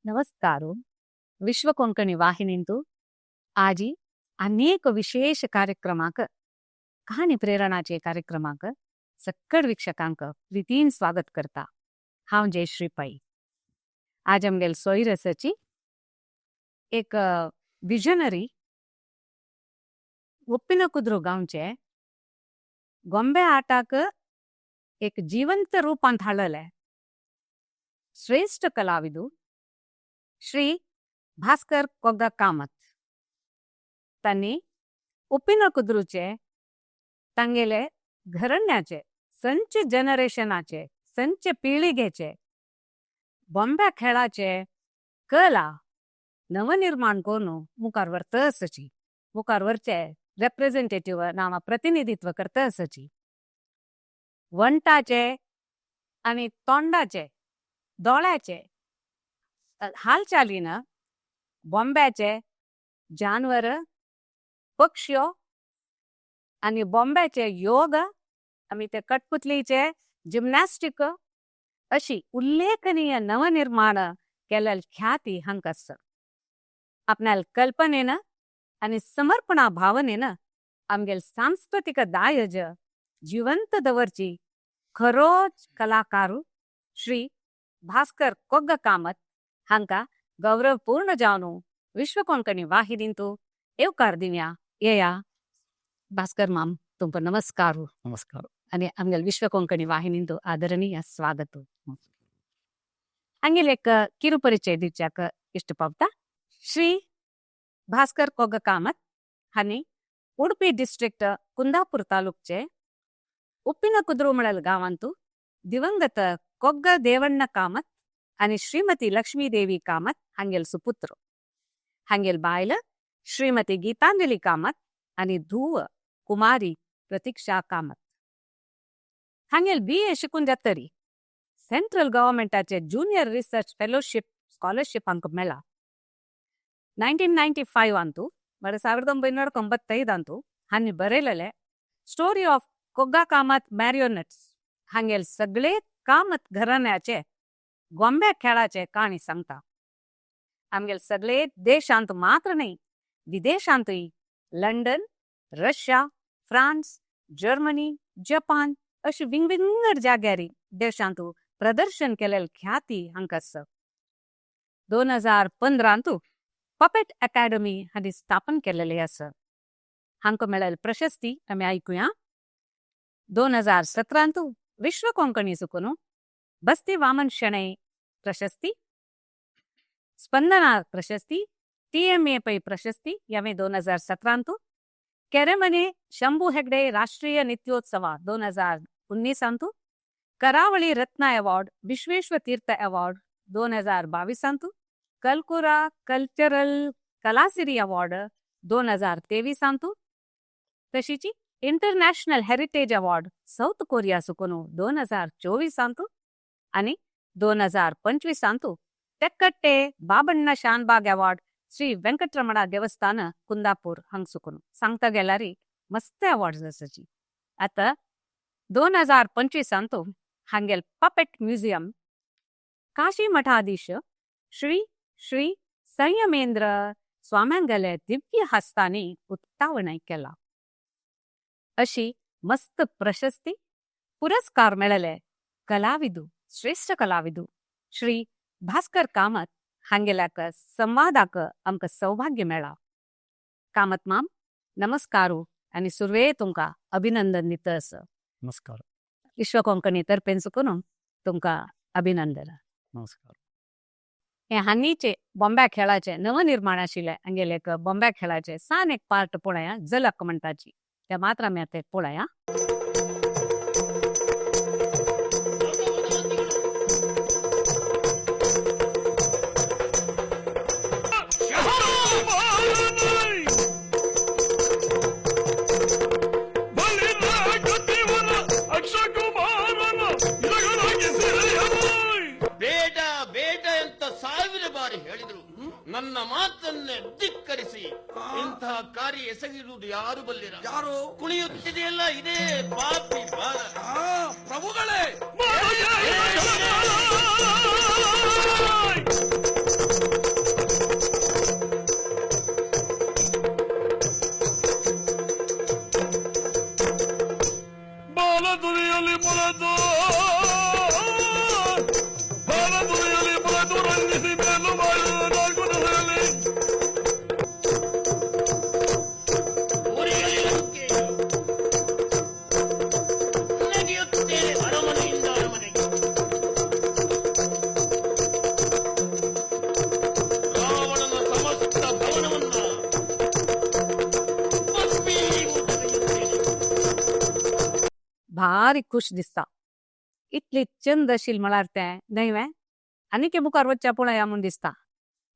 नमस्कार. विश्व कोंकणी वाहिनींतु आजी अनेक विशेष कार्यक्रमाक कहाणी प्रेरणाचे कार्यक्रमाक सक्कड वीक्षकांक प्रीतीन स्वागत करता. हांव जयश्री पै. आज आमगेल सोयरसाची एक विजनरी उप्पिन कुद्रू गांवचे गोंबे आटाक एक जिवंत रूपांत हाडलें श्रेष्ठ कलाविदू श्री भास्कर कोग्गा कामत. तांणी उप्पिन कुद्रूचे तांगेले घरण्याचे संच जनरेशनाचे संच पिळगेचे बॉम्बे खेळाचे कला नवनिर्माण करून मुखार व्हरता आसची, मुखार व्हरचे रेप्रेझेंटेटिव्ह नांवा प्रतिनिधित्व करता आसची. वंटाचे आनी तोंडाचे दोळ्याचे हालचालीन बॉम्ब्याचे जानवर पक्ष्यो आनी बॉम्ब्याचे योग आमी ते कठपुतलीचे जिम्नॅस्टिक अशी उल्लेखनीय नवनिर्माण केलेल ख्याती हांकां आसा. आपणाल कल्पनेन आनी समर्पणा भावनेन आमगेल सांस्कृतीक दायज जिवंत दवरची खरोच कलाकार श्री भास्कर कोग्ग कामत हांकां गौरवपूर्ण जावन विश्व कोंकणी वाहिनींतु येवकार दिवया. येया भास्कर माम, तुमकां नमस्कार. नमस्कार. आणि आमगेल विश्व कोंकणी वाहिनींतु आदरणीय स्वागत. हांगेल एक ಕಿರು ಪರಿಚಯ दिवच्याक इश्ट पावता. श्री भास्कर कोग्ग कामत हांणी उडपी डिस्ट्रिक्ट कुंदापूर तालुकचे उप्पिನ कुद्रू म्हळ्यार गांवांतु दिवंगत कोग्ग देवण्ण कामत आनी श्रीमती लक्ष्मी देवी कामत हांगेल सुपुत्र. हांगेल बायल श्रीमती गीतांजली कामत आनी धूव कुमारी प्रतीक्षा कामत. हांगेल बी ए शिकून जातरी सेंट्रल गव्हर्मेंटाचे ज्युनियर रिसर्च फेलोशिप स्कॉलरशिप हांकां मेळ्ळा. 1995 ಅಂತು म्हळ्यार 1995 ಅಂತು हांणी बरयलेले story of Kogga Kamath marionettes हांगेल सगळे कामत घराण्याचे गोंब्या खेळाचे काणी सांगता. आमगेल सगळे देशांत मात्र न्हय, विदेशांतूय London, Russia, France, Germany, Japan अशी विंगविंगड जाग्यारी देशांत प्रदर्शन केलेल ख्याती हांकां आसा. 2015 पपेट अकॅडमी हांणी स्थापन केलेली आसा. हांकां मेळ्ळेली प्रशस्ती आमी आयकुया. 2017 विश्व कोंकणी सुकून बस्ती वामन शणै प्रशस्ती, स्पंदना प्रशस्ती, टीएमए पै प्रशस्ती यावे 2017, ಕೆರೆಮನೆ ಶಂಭು ಹೆಗ್ಡೆ ರಾಷ್ಟ್ರೀಯ ನಿತ್ಯೋತ್ಸವ 2019, Karavali Ratna award, Vishweshwara Teertha award 2022, Kalkura cultural Kalasiri award 2023, तशीची international heritage award south Korea सुकून 2024 आणि 2025 ತೆಕ್ಕಟ್ಟೆ बाबण्ण शानबाग अवॉर्ड श्री वेंकटरमण देवस्थान कुंदापूर हांगसुकून. सांगता गेल्यारी मस्त अवॉर्ड्स आसाची. आता 2025 हांगेल पपेट म्युझियम काशी मठाधीश श्री श्री संयमेंद्र स्वाम्यांगेले दिव्य हस्तांनी उक्तावण केला. अशी मस्त प्रशस्ती पुरस्कार मेळले कलाविदू, श्रेष्ठ कलाविदू श्री भास्कर कामत हांगेल्याक संवादाक आमकां सौभाग्य मेळ्ळा. कामत माम, नमस्कारू आनी सुरवे तुमकां अभिनंदन दिता आसा. नमस्कार. विश्व कोंकणी तर्फेन सुकून तुमकां अभिनंदन. नमस्कार. हे हांगीचे बॉम्ब्या खेळाचे नवनिर्माण आशिल्ले हांगेले एक बॉम्ब्या खेळाचे सान एक पार्ट पळया, जलक म्हणटाची त्या मात्र आमी आतां पळया. ಬೇಡ ಬೇಡ ಅಂತ ಸಾವಿರ ಬಾರಿ ಹೇಳಿದ್ರು ನನ್ನ ಮಾತನ್ನೇ ಧಿಕ್ಕರಿಸಿ ಇಂತಹ ಕಾರ್ಯ ಎಸಗಿರುವುದು ಯಾರು ಬಲ್ಲಿರ? ಯಾರು? ಕುಣಿಯುತ್ತಿದೆಯಲ್ಲ ಇದೇ ಪಾಪಿ ಬಾಲ. ಪ್ರಭುಗಳೇ. बारीक खुश दिसता. इतली चंद आशिल्ली म्हळ्यार तें न्हय वे आनीक मुखार वचच्या पळया म्हूण दिसता.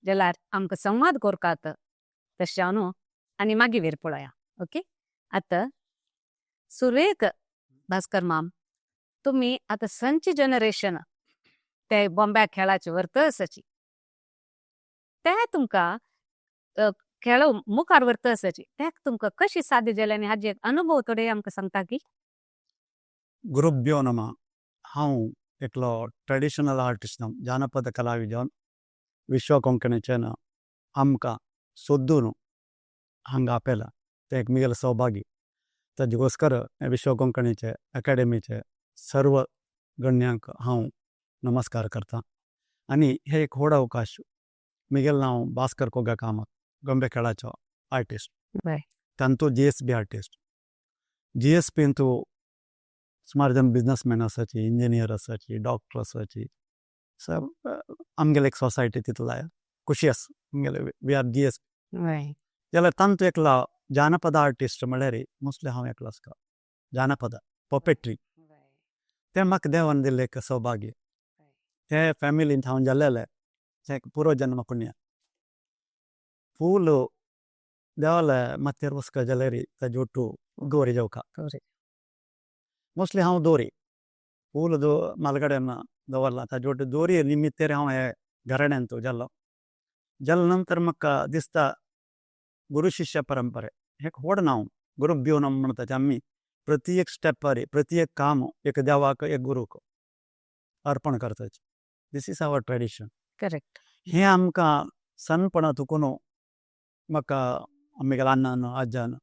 जाल्यार आमकां संवाद करकात तशें न्हू आनी मागीर पळया. ओके, आतां सुरेख भास्कर माम, तुमी आतां संची जनरेशन ते बॉम्ब्या खेळाचे व्हरता आसाची, ते तुमकां खेळ मुखार व्हरता आसाची, ते तुमकां कशी साध्य जाले आनी हाजे अनुभव थोडे आमकां सांगता की? गुरुभ्यो नमः. हांव एकलो ट्रेडिशनल आर्टिस्ट, जानपद कलाविद. विश्व कोंकणीचें आमकां सोदून हांगा आपयला, तें एक म्हगेलें सौभाग्य. ताजे विश्व कोंकणीचे अकॅडमीचे सर्व गण्यांक हांव नमस्कार करता आनी हे एक व्हड अवकाश. म्हगेलें नांव भास्कर कोगा कामत, गोंबे खेळाचो आर्टिस्ट. तांतू जीएसबी आर्टिस्ट. जीएसपींतू सुमार जण बिजनसमॅन आसाची, इंजिनियर आसाची, डॉक्टर आसाची. आमगेले एक सोसायटी तितला खुशी आसा आमगेले, we are GS. जाल्यार तांतू एकलो जानपद आर्टिस्ट म्हळ्यार मोस्टली हांव एकलो आसता. जानपद पपेट्री तें म्हाका देवान दिल्लें एक सौभाग्य. ते फॅमिलींत हांव जाल्लेलें तें एक पुर्वजन्म पुण्य. फूल देवाले माथ्यार वचका जाल्यार ताजे ಒಟ್ಟು दोरी जावका. मोस्टली हांव दोरी फूल दो मालगड्यान दवरला, ताजे ಒಟ್ಟು दोरी निमित्तेर हांव हे घराण्यांत जाल्लो. जाल्या नंतर म्हाका दिसता गुरु शिष्य परंपरे एक व्हड नांव. गुरुभ्यो नमः म्हणटा आमी. प्रति एक स्टेपार, प्रति एक काम एक देवाक, एक गुरूक अर्पण करताची. This is our tradition. हें आमकां सणपणा तुकून म्हाका आमगेल्या अण्णान, आज्जान,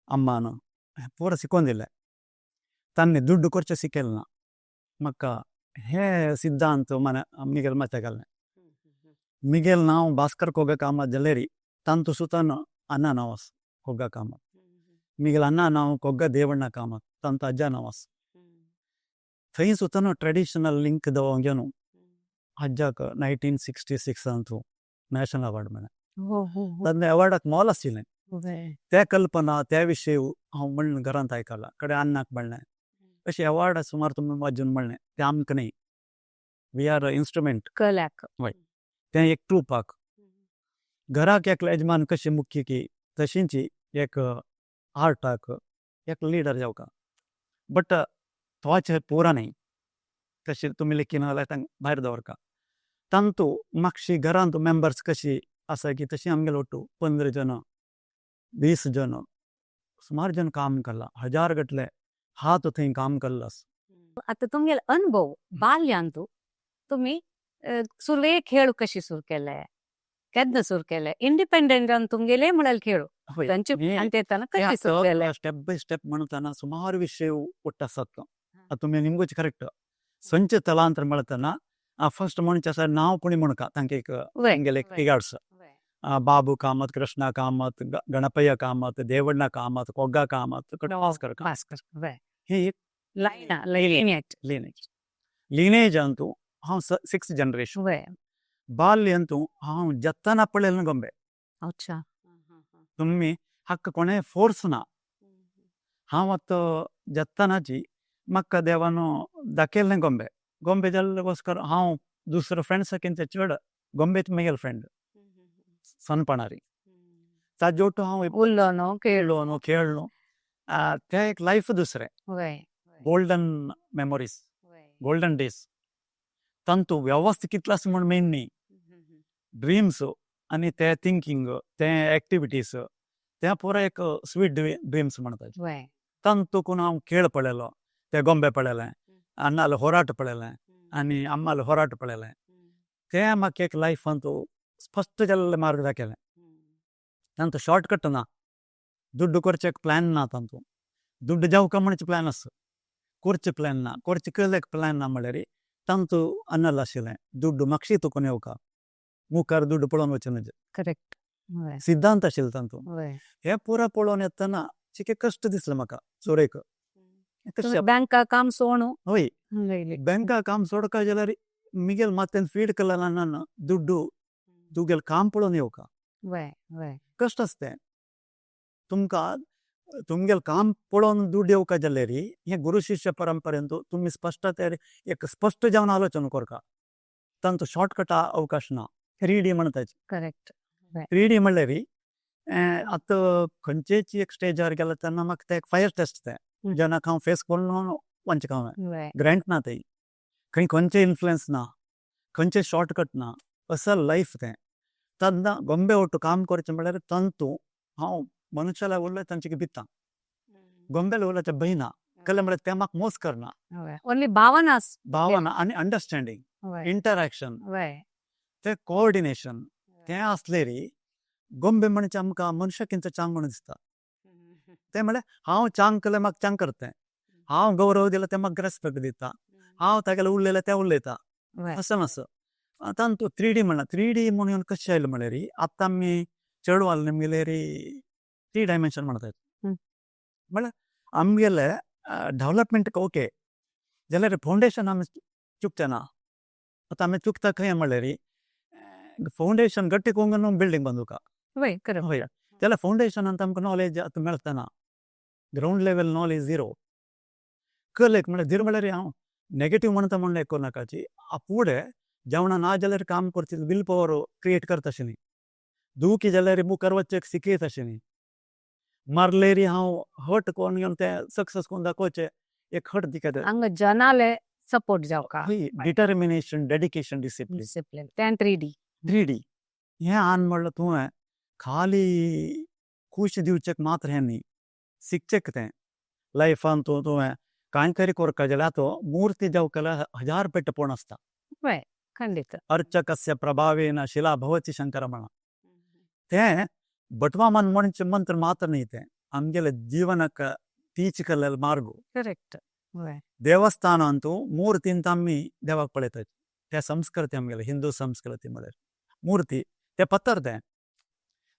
अम्मान पुरो शिकोवन दिलें. तांणी दुड्ड करचें शिकयलें ना म्हाका. हे सिद्धांत मने मिगेल मत्या घाललें. मिगेल नांव भास्कर कोगा कामत जाल्यार तांतू सुतान अण्णा नांव आसा कोगा कामत. मिगेल अण्णा नांव कोग्गा देवण्ण कामत, तांतू अज्जा नांव आसा. थंय सुतान ट्रेडिशनल लिंक दवरून घेवन अज्जाक 1966 अंतू नॅशनल अवॉर्ड मेळ्ळें. हो हो हो तेन्ना अवॉर्डाक मोल आशिल्लें. ते कल्पना त्या विशय हांव म्हण घरांत आयकलां, कडे अन्नाक म्हणलें, अशें अवॉर्ड सुमार तुमी वाजून म्हणलें तें आमकां न्ही, we are instrument. कल्याक. तें एक ट्रुपाक घराक एकलो यजमान कशें मुख्य की तशींच एक आर्टाक एक लिडर जावका, बट तोच पुरा न्ही. तशें तुमी लेखिना जाल्यार तांकां भायर दवरका. तांतू मातशी घरांत मेंबर्स कशी आसा की तशी आमगेले ಒಟ್ಟು 15 जण, 20 जण, सुमार जण काम करला, हजार गटले हात थंय काम केल्लो आसा. आता तुमगेले अनुभव बाल्यांतू तुमी सुरवे खेळ कशी सुरू केले, केन्ना सुरू केले, इंडिपेंडंट तुमगेले म्हळ्यार खेळ तांचे आनी ते येताना कशी सुरू केले? स्टेप बाय स्टेप म्हणताना सुमार विशय ಒಟ್ಟು आसात. आतां तुमी निमगोच करेक्ट संचे तलांतर म्हणतना फर्स्ट म्हणचे आसा नांव कोणी म्हणका तांकां एक तांगेले रिगार्ड्स बाबू कामत, कृष्णा कामत, गणपय्य कामत, देवण्ण कामत, कोग्गा कामत, भास्कर कामत. भास्कर हे एक line lineage. Lineage lineage Antu हांव सिक्स जनरेशन. बाल्य अंतू हांव जत्ताना पळयलें गोंबे. तुमी हक्क कोणें फोर्स ना. हांव आतां जत्तानाची म्हाका देवान दाखयलें गोंबे. गोंबे जाल्ले हांव दुसरो फ्रेंड्साकीन चड गोंबेच म्हगेले फ्रेंड सनपणारी. ताजे ಒಟ್ಟು हांव उल्लो न्हू खेळ. खेळ्ळो न्हू, खेळ्ळो. तें एक लायफ दुसरें, गोल्डन मेमोरीज, गोल्डन डेज. तांतू व्यवस्था कितलो आसा म्हूण मेन न्ही, ड्रीम्स आनी ते थिंकींग, ते एक्टिविटीज, ते पुरा एक स्वीट ड्रीम्स म्हणटा. तांतून हांव खेळ पळयलो, ते गोंबे पळयले, अण्णाले होराट पळयलें आनी अम्माले होराट पळयलें. ते म्हाका एक लायफांत स्पश्ट जाल्ले मार्ग दाखयले. तांतू शॉर्टकट ना, दुड्ड करचे एक प्लॅन ना. तांतू दुड्ड जावका म्हणचे प्लॅन आसा, करचे प्लॅन ना, करचे केले प्लॅन ना. म्हळ्यार तांतू अनल आशिल्लें दुड्ड मागशी तुकून येवका, मुखार दुड्ड पळोवन वचूं नजे. सिद्धांत आशिल्लो तांतू. हे पुरा पळोवन येतना चिके कश्ट दिसले म्हाका चोरयक. बँका काम सोणू. हय, बँका काम सोडका जाल्यार मिगेल मात्यान फीड केलें ना, दुड्डू तुगेल काम पळोवन येवका. वय वय कश्ट आसता तुमकां. तुमगेलें काम पळोवन दुड्ड येवका जाल्यार हें गुरू शिश्य परंपरेंतू तुमी स्पश्टते एक स्पश्ट जावन आलोचना करका. तांचो शॉर्टकट अवकाश ना. 3D म्हणटाची. करेक्ट. 3D म्हणल्यार आतां खंयचेच एक स्टेजार गेला तेन्ना म्हाका ते एक फायर टेस्ट तें. जेन्ना हांव फेस करून वचका हांवें. ग्रँट ना थंय, खंय खंयचे इन्फ्लुयन्स ना, खंयचे शॉर्टकट ना, असल लायफ तें. तेन्ना गोंबे ಒಟ್ಟು काम करचें म्हणल्यार तंतू हांव मनुष्याला उरले तांचे भिता, गोंबेला उरले ते भंयना. कळ्ळें? म्हळ्यार तें म्हाका मोस करना. ओन्ली भावना. भावना आनी अंडरस्टँडींग, इंटरॅक्शन, ते कोऑर्डिनेशन तें आसलें री गोंबे म्हणजे आमकां मनशाक कितें चांग म्हणून दिसता. तें म्हळ्यार हांव चांग केलें म्हाका चांग करता तें, हांव गौरव दिला तें म्हाका रेस्पेक्ट दिता, हांव तागेलें उलयलें तें उलयता. असं आसा. आतां तूं 3D म्हणला. 3D म्हणून कशें आयलें म्हळ्यार आतां आमी चेडवाल निमगेले 3 डायमेन्शन म्हणतात. म्हळ्यार आमगेले डेव्हलपमेंट ओके जाल्यार फावंडेशन आमी चुकचे ना. आतां आमी चुकता खंय म्हळ्यार फावंडेशन गट्टी कोंगून बिल्डींग बांदुका. वय, करेक्ट. हय, जाल्यार फावंडेशनान आमकां नॉलेज आतां मेळतना, ग्रावंड लेवल नॉलेज झिरो. कलेक म्हळ्यार झिरो म्हळ्यार हांव नेगेटीव म्हणटा म्हणून करूं नाकाची. फुडें जेवणा ना जाल्यार काम करची will power create करता अशें न्ही, दुखी जाल्यार मुखार वचचें शिकयता अशें न्ही, मारलेरी हांव हट कोण घेवन तें सक्सेस करून दाखोवचें एक हट दिकत. हांगा जनाले सपोर्ट जावका. हय, डिटर्मिनेशन, डेडिकेशन, डिसिप्लीन. डिसिप्लीन तें 3D. 3D हें आन म्हणल्यार तुवें खाली खूश दिवचें मात्र हें न्ही, शिकचें तें लायफान. तूं तुवें कांय तरी करपा जाल्यार आतां मूर्ती जावं हजार पेट पोण आसता. वय, खंडीत. अर्चकस्य प्रभावेन शिला भवती शंकर म्हणा. तें बटवा म्हणचे मंत्र मात्र न्ही, तें आमगेले जीवनाक टीच केल्ले मार्ग. करेक्ट, वय. देवस्थानांतू मूर्तींत आमी देवाक पळयतात. त्या संस्कृती आमगेले हिंदू संस्कृती म्हळ्यार मूर्ती ते पत्तर तें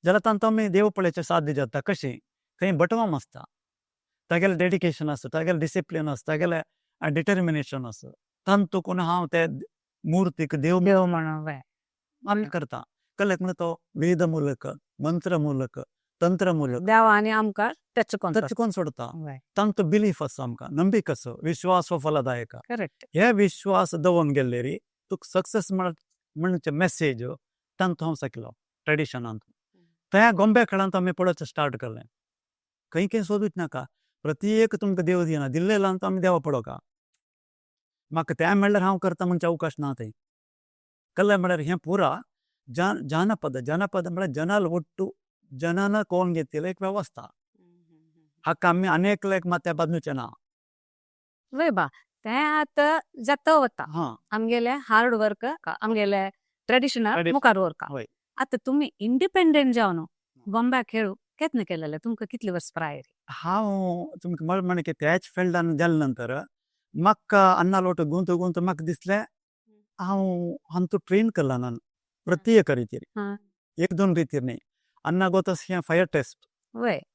जाल्यार तांकां आमी देव पळयचें साध्य जाता कशें? थंय बटवाम आसता, तागेलें डेडिकेशन आसता, तागेलें डिसिप्लीन आसता, तागेलें डिटर्मिनेशन आसता. तांतू कोण हांव ते मूर्तीक देव देव म्हणून, वय. मान्य करता. कळ्ळें? म्हणल्यार तो वेद मूलक, मंत्र मूलक, तंत्र मूलक देवांनी आमकां टच कोन टच कोन सोडता. तांचो बिलीफ आसा, आमकां नंबिक आसा, विश्वास हो फलदायक. हे विश्वास दवरून गेल्ले री तुका सक्सेस म्हणचे मेसेज तांचो हांव शिकलो ट्रेडिशनांत. त्या गोंबे खेळांत आमी पळोवचें स्टार्ट केलें. खंय खंय सोदूच नाका, प्रत्येक तुमकां देव दिना दिल्लें आमी देवा पळोवका. म्हाका तें म्हणल्यार हांव करता म्हणचे अवकाश ना थंय. कळ्ळें? म्हळ्यार हें पुरा जानपद, जनपद म्हळ्यार जनाल ಒಟ್ಟು ಜನನ कोण घेतिल्ले एक व्यवस्था. हाका आमी अनेक लेख मात्या बांदूचे ना. वय बा, तें आतां जाता वता. आमगेले हार्ड वर्क, आमगेले ट्रेडिशनल मुखार व्हरका. आतां तुमी इंडिपेंडंट जावन गोंब्या खेळू केन्ना केलेले? तुमकां कितले वर्स प्रायर? हांव तुमकां म्हण म्हण की त्याच फिल्डान गेले नंतर म्हाका अन्ना लोट गुंत गुंत म्हाका दिसलें हांव हांतू ट्रेन केला ना प्रत्येक रितीर, एक दोन रितीर न्ही. अन्ना गोतस हें फायर टेस्ट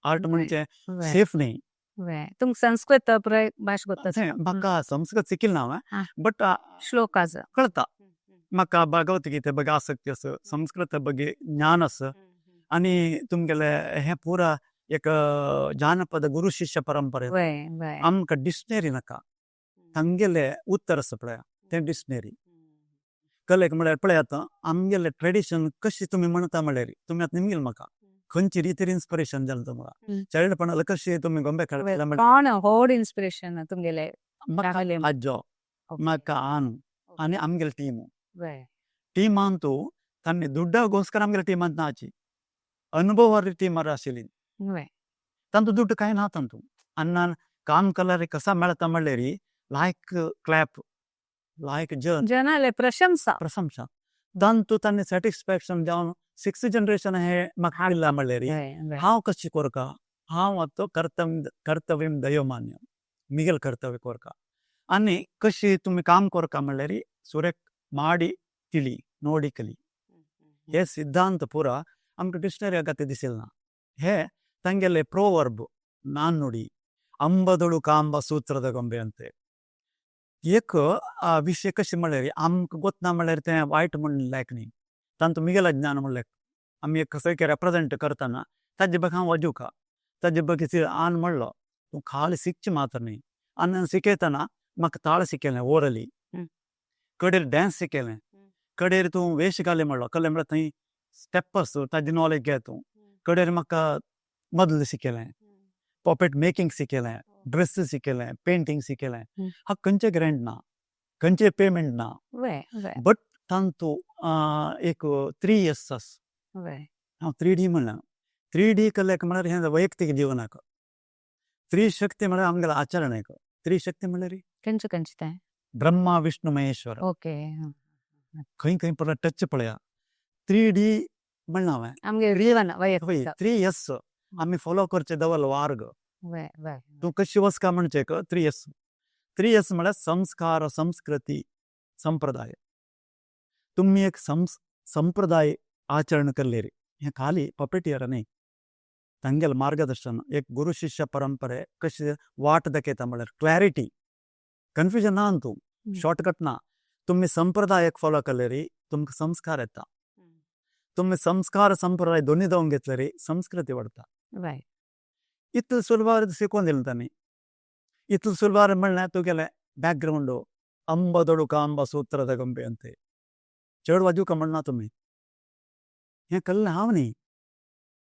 आर्ट म्हणजे सेफ न्ही. वय, तुमकां संस्कृत पुराय भाश गोता? म्हाका संस्कृत शिकिल्लें ना हांवें, बट श्लोकाज कळता म्हाका. भगवद्गीते ಬಗ್ಗೆ आसक्ती आसा, संस्कृत ಬಗ್ಗೆ ज्ञान आसा आनी तुमगेले हें पुरा एक जानपद गुरु शिष्य परंपरे. वय वय आमकां डिक्शनरी नाका, तांगेले उत्तर आसा पळय तें डिक्शनरी. कळ्ळें? म्हळ्यार पळय आतां आमगेले ट्रेडिशन कशी तुमी म्हणटा म्हळ्यार तुमी आतां निमगेल म्हाका खंयची रितीर इन्स्पिरेशन जालें तुमकां, चेडपणाला कशी तुमी गोंबे खेळटा? कोण व्हड इन्स्पिरेशन तुमगेले? म्हाका आजो, म्हाका आन आनी आमगेले टीम. टीमान तूं तांणी दुड्डाಗೋस्कर आमगेले टिमांत नाची, अनुभव टीमार आशिल्ली. तांतू दुड्ड कांय ना तांतू. अन्नान काम केल्यार कसा मेळता म्हणल्यार लायक क्लॅप, लायक जन जनाले प्रशंसा. प्रशंसा. तांतू तांणी सॅटिस्फॅक्शन जावन सिक्स जनरेशन हे म्हाका हाडला म्हणल्यार वय वय हांव कशी कोरका? हांव आतां कर्तव्य, कर्तव्य दयोमान्य, मिगेल कर्तव्य कोरका. आनी कशी तुमी काम कोरका म्हणल्यार सुरेक माडी तिಳಿ ನೋಡಿ ಕಲಿ. हे सिद्धांत पुरा आमकां डिक्शनरी अगत्य दिसिल ना. हे ತಂಗೆಲೆ ಪ್ರೋವರ್ಬ್, ನಾಣ್ಣುಡಿ, ಅಂಬದೊಳು ಕಾಂಬ ಸೂತ್ರದ ಗೊಂಬೆ ಅಂತೆ. एक विशय कशें म्हणल्यार आमकां गोत ना म्हणल्यार तें वायट म्हण लायक न्ही. तांतू मिगेला ज्ञान म्हणल्यार आमी एक खंय रेप्रेजेंट करतना ताजे बग हांव वाजूका. ताजे बगीचे आन म्हणलो तूं खाली शिकचे मात्र न्ही आनी शिकयतना म्हाका ताळ शिकयलें ओरली, कडेर डॅन्स शिकयलें, कडेर तूं वेश घाले म्हणलो कल्ले म्हळ्यार थंय स्टेप आसो ताजी नॉलेज घे तूं. कडेर म्हाका मदल शिकयलें, पॉपेट मेकिंग शिकयलें, ड्रेस शिकयलें, पेंटींग शिकयलें. हा खंयचे ग्रँट ना, खंयचे पेमेंट ना. वे वे बट तांतू एक 3 इयर्स आस. हांव 3D म्हणलें, 3D कल्ल्याक म्हळ्यार हें वैಯಕ್तीक जीवनाक, त्रिशक्ती म्हळ्यार आमगेल्या आचरणाक. त्रिशक्ती म्हळ्यार खंयचे खंयचे तें? ब्रह्मा विष्णू महेश्वर. खंय खंय पळय टच पळया, 3D म्हणलां हांवें. आमगे जीवन हय. वैयक्तीक. 3S आमी फॉलो करचे दवल वार्ग. वे वे तूं कशी वचका म्हणचे 3S. 3S म्हळ्यार संस्कार, संस्कृती, संप्रदाय. तुमी एक संप्रदाय आचरण करलेरी हें खाली पपेटियर न्ही, तांगेलें मार्गदर्शन एक गुरु शिष्य परंपरे कशी वाट दाखयता म्हळ्यार क्लॅरिटी, कन्फ्युजन ना तूं, शॉर्टकट ना. तुमी संप्रदायक फॉलो केलेरी तुमकां संस्कार येता. तुमी संस्कार संप्रदाय दोन्ही जावन घेतलेरी संस्कृती वाडटा. इतले सुलभार शिकोवन दिलें तांणी. इतले सुलभार म्हणल्यार तुगेलें बॅकग्रावंड अंबदोडू कांब सूत्ರದ ಗೊಂಬೆ ಅಂತೆ चड वाजूका म्हणना तुमी. हें कल्लें हांव न्ही,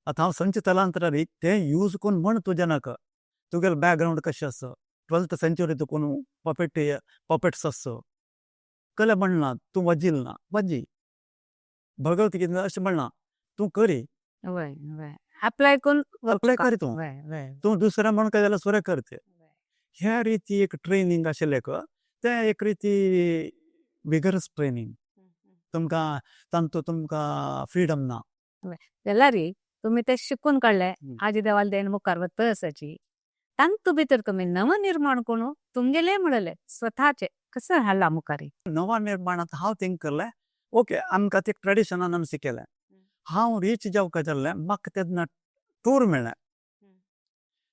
आतां हांव संच तलांतरारी तें यूज करून म्हण तुज्या नाका. तुगेलें बॅकग्रावंड कशें आसा, 12th century तुकून पपेट पपेट्स आसा कलें म्हणना तूं वाजील ना वाजी भगवत गीता अशें म्हणना तूं करी. वय वय अप्लाय करून. अप्लाय करी तूं. वय वय तूं दुसऱ्या म्हणून काय जाल्यार सुरें करते. ह्या रिती एक ट्रेनींग आशिल्लें तें एक रिती विगरस ट्रेनींग, तुमकां तांतू तुमकां फ्रिडम ना. जाल्यार तुमी ते शिकून काडले. आजी देवाल देन मुखार वता आसाची तांतू भितर तुमी नवनिर्माण करून तुमगेले म्हणले स्वताचे कसं हाडला मुखारी? नवा निर्माणांत हांव थिंक करलें, ओके, आमकां ते ट्रेडिशनान आमी शिकयलें. हांव रीच जावका जाल्लें म्हाका तेन्ना टूर मेळ्ळें.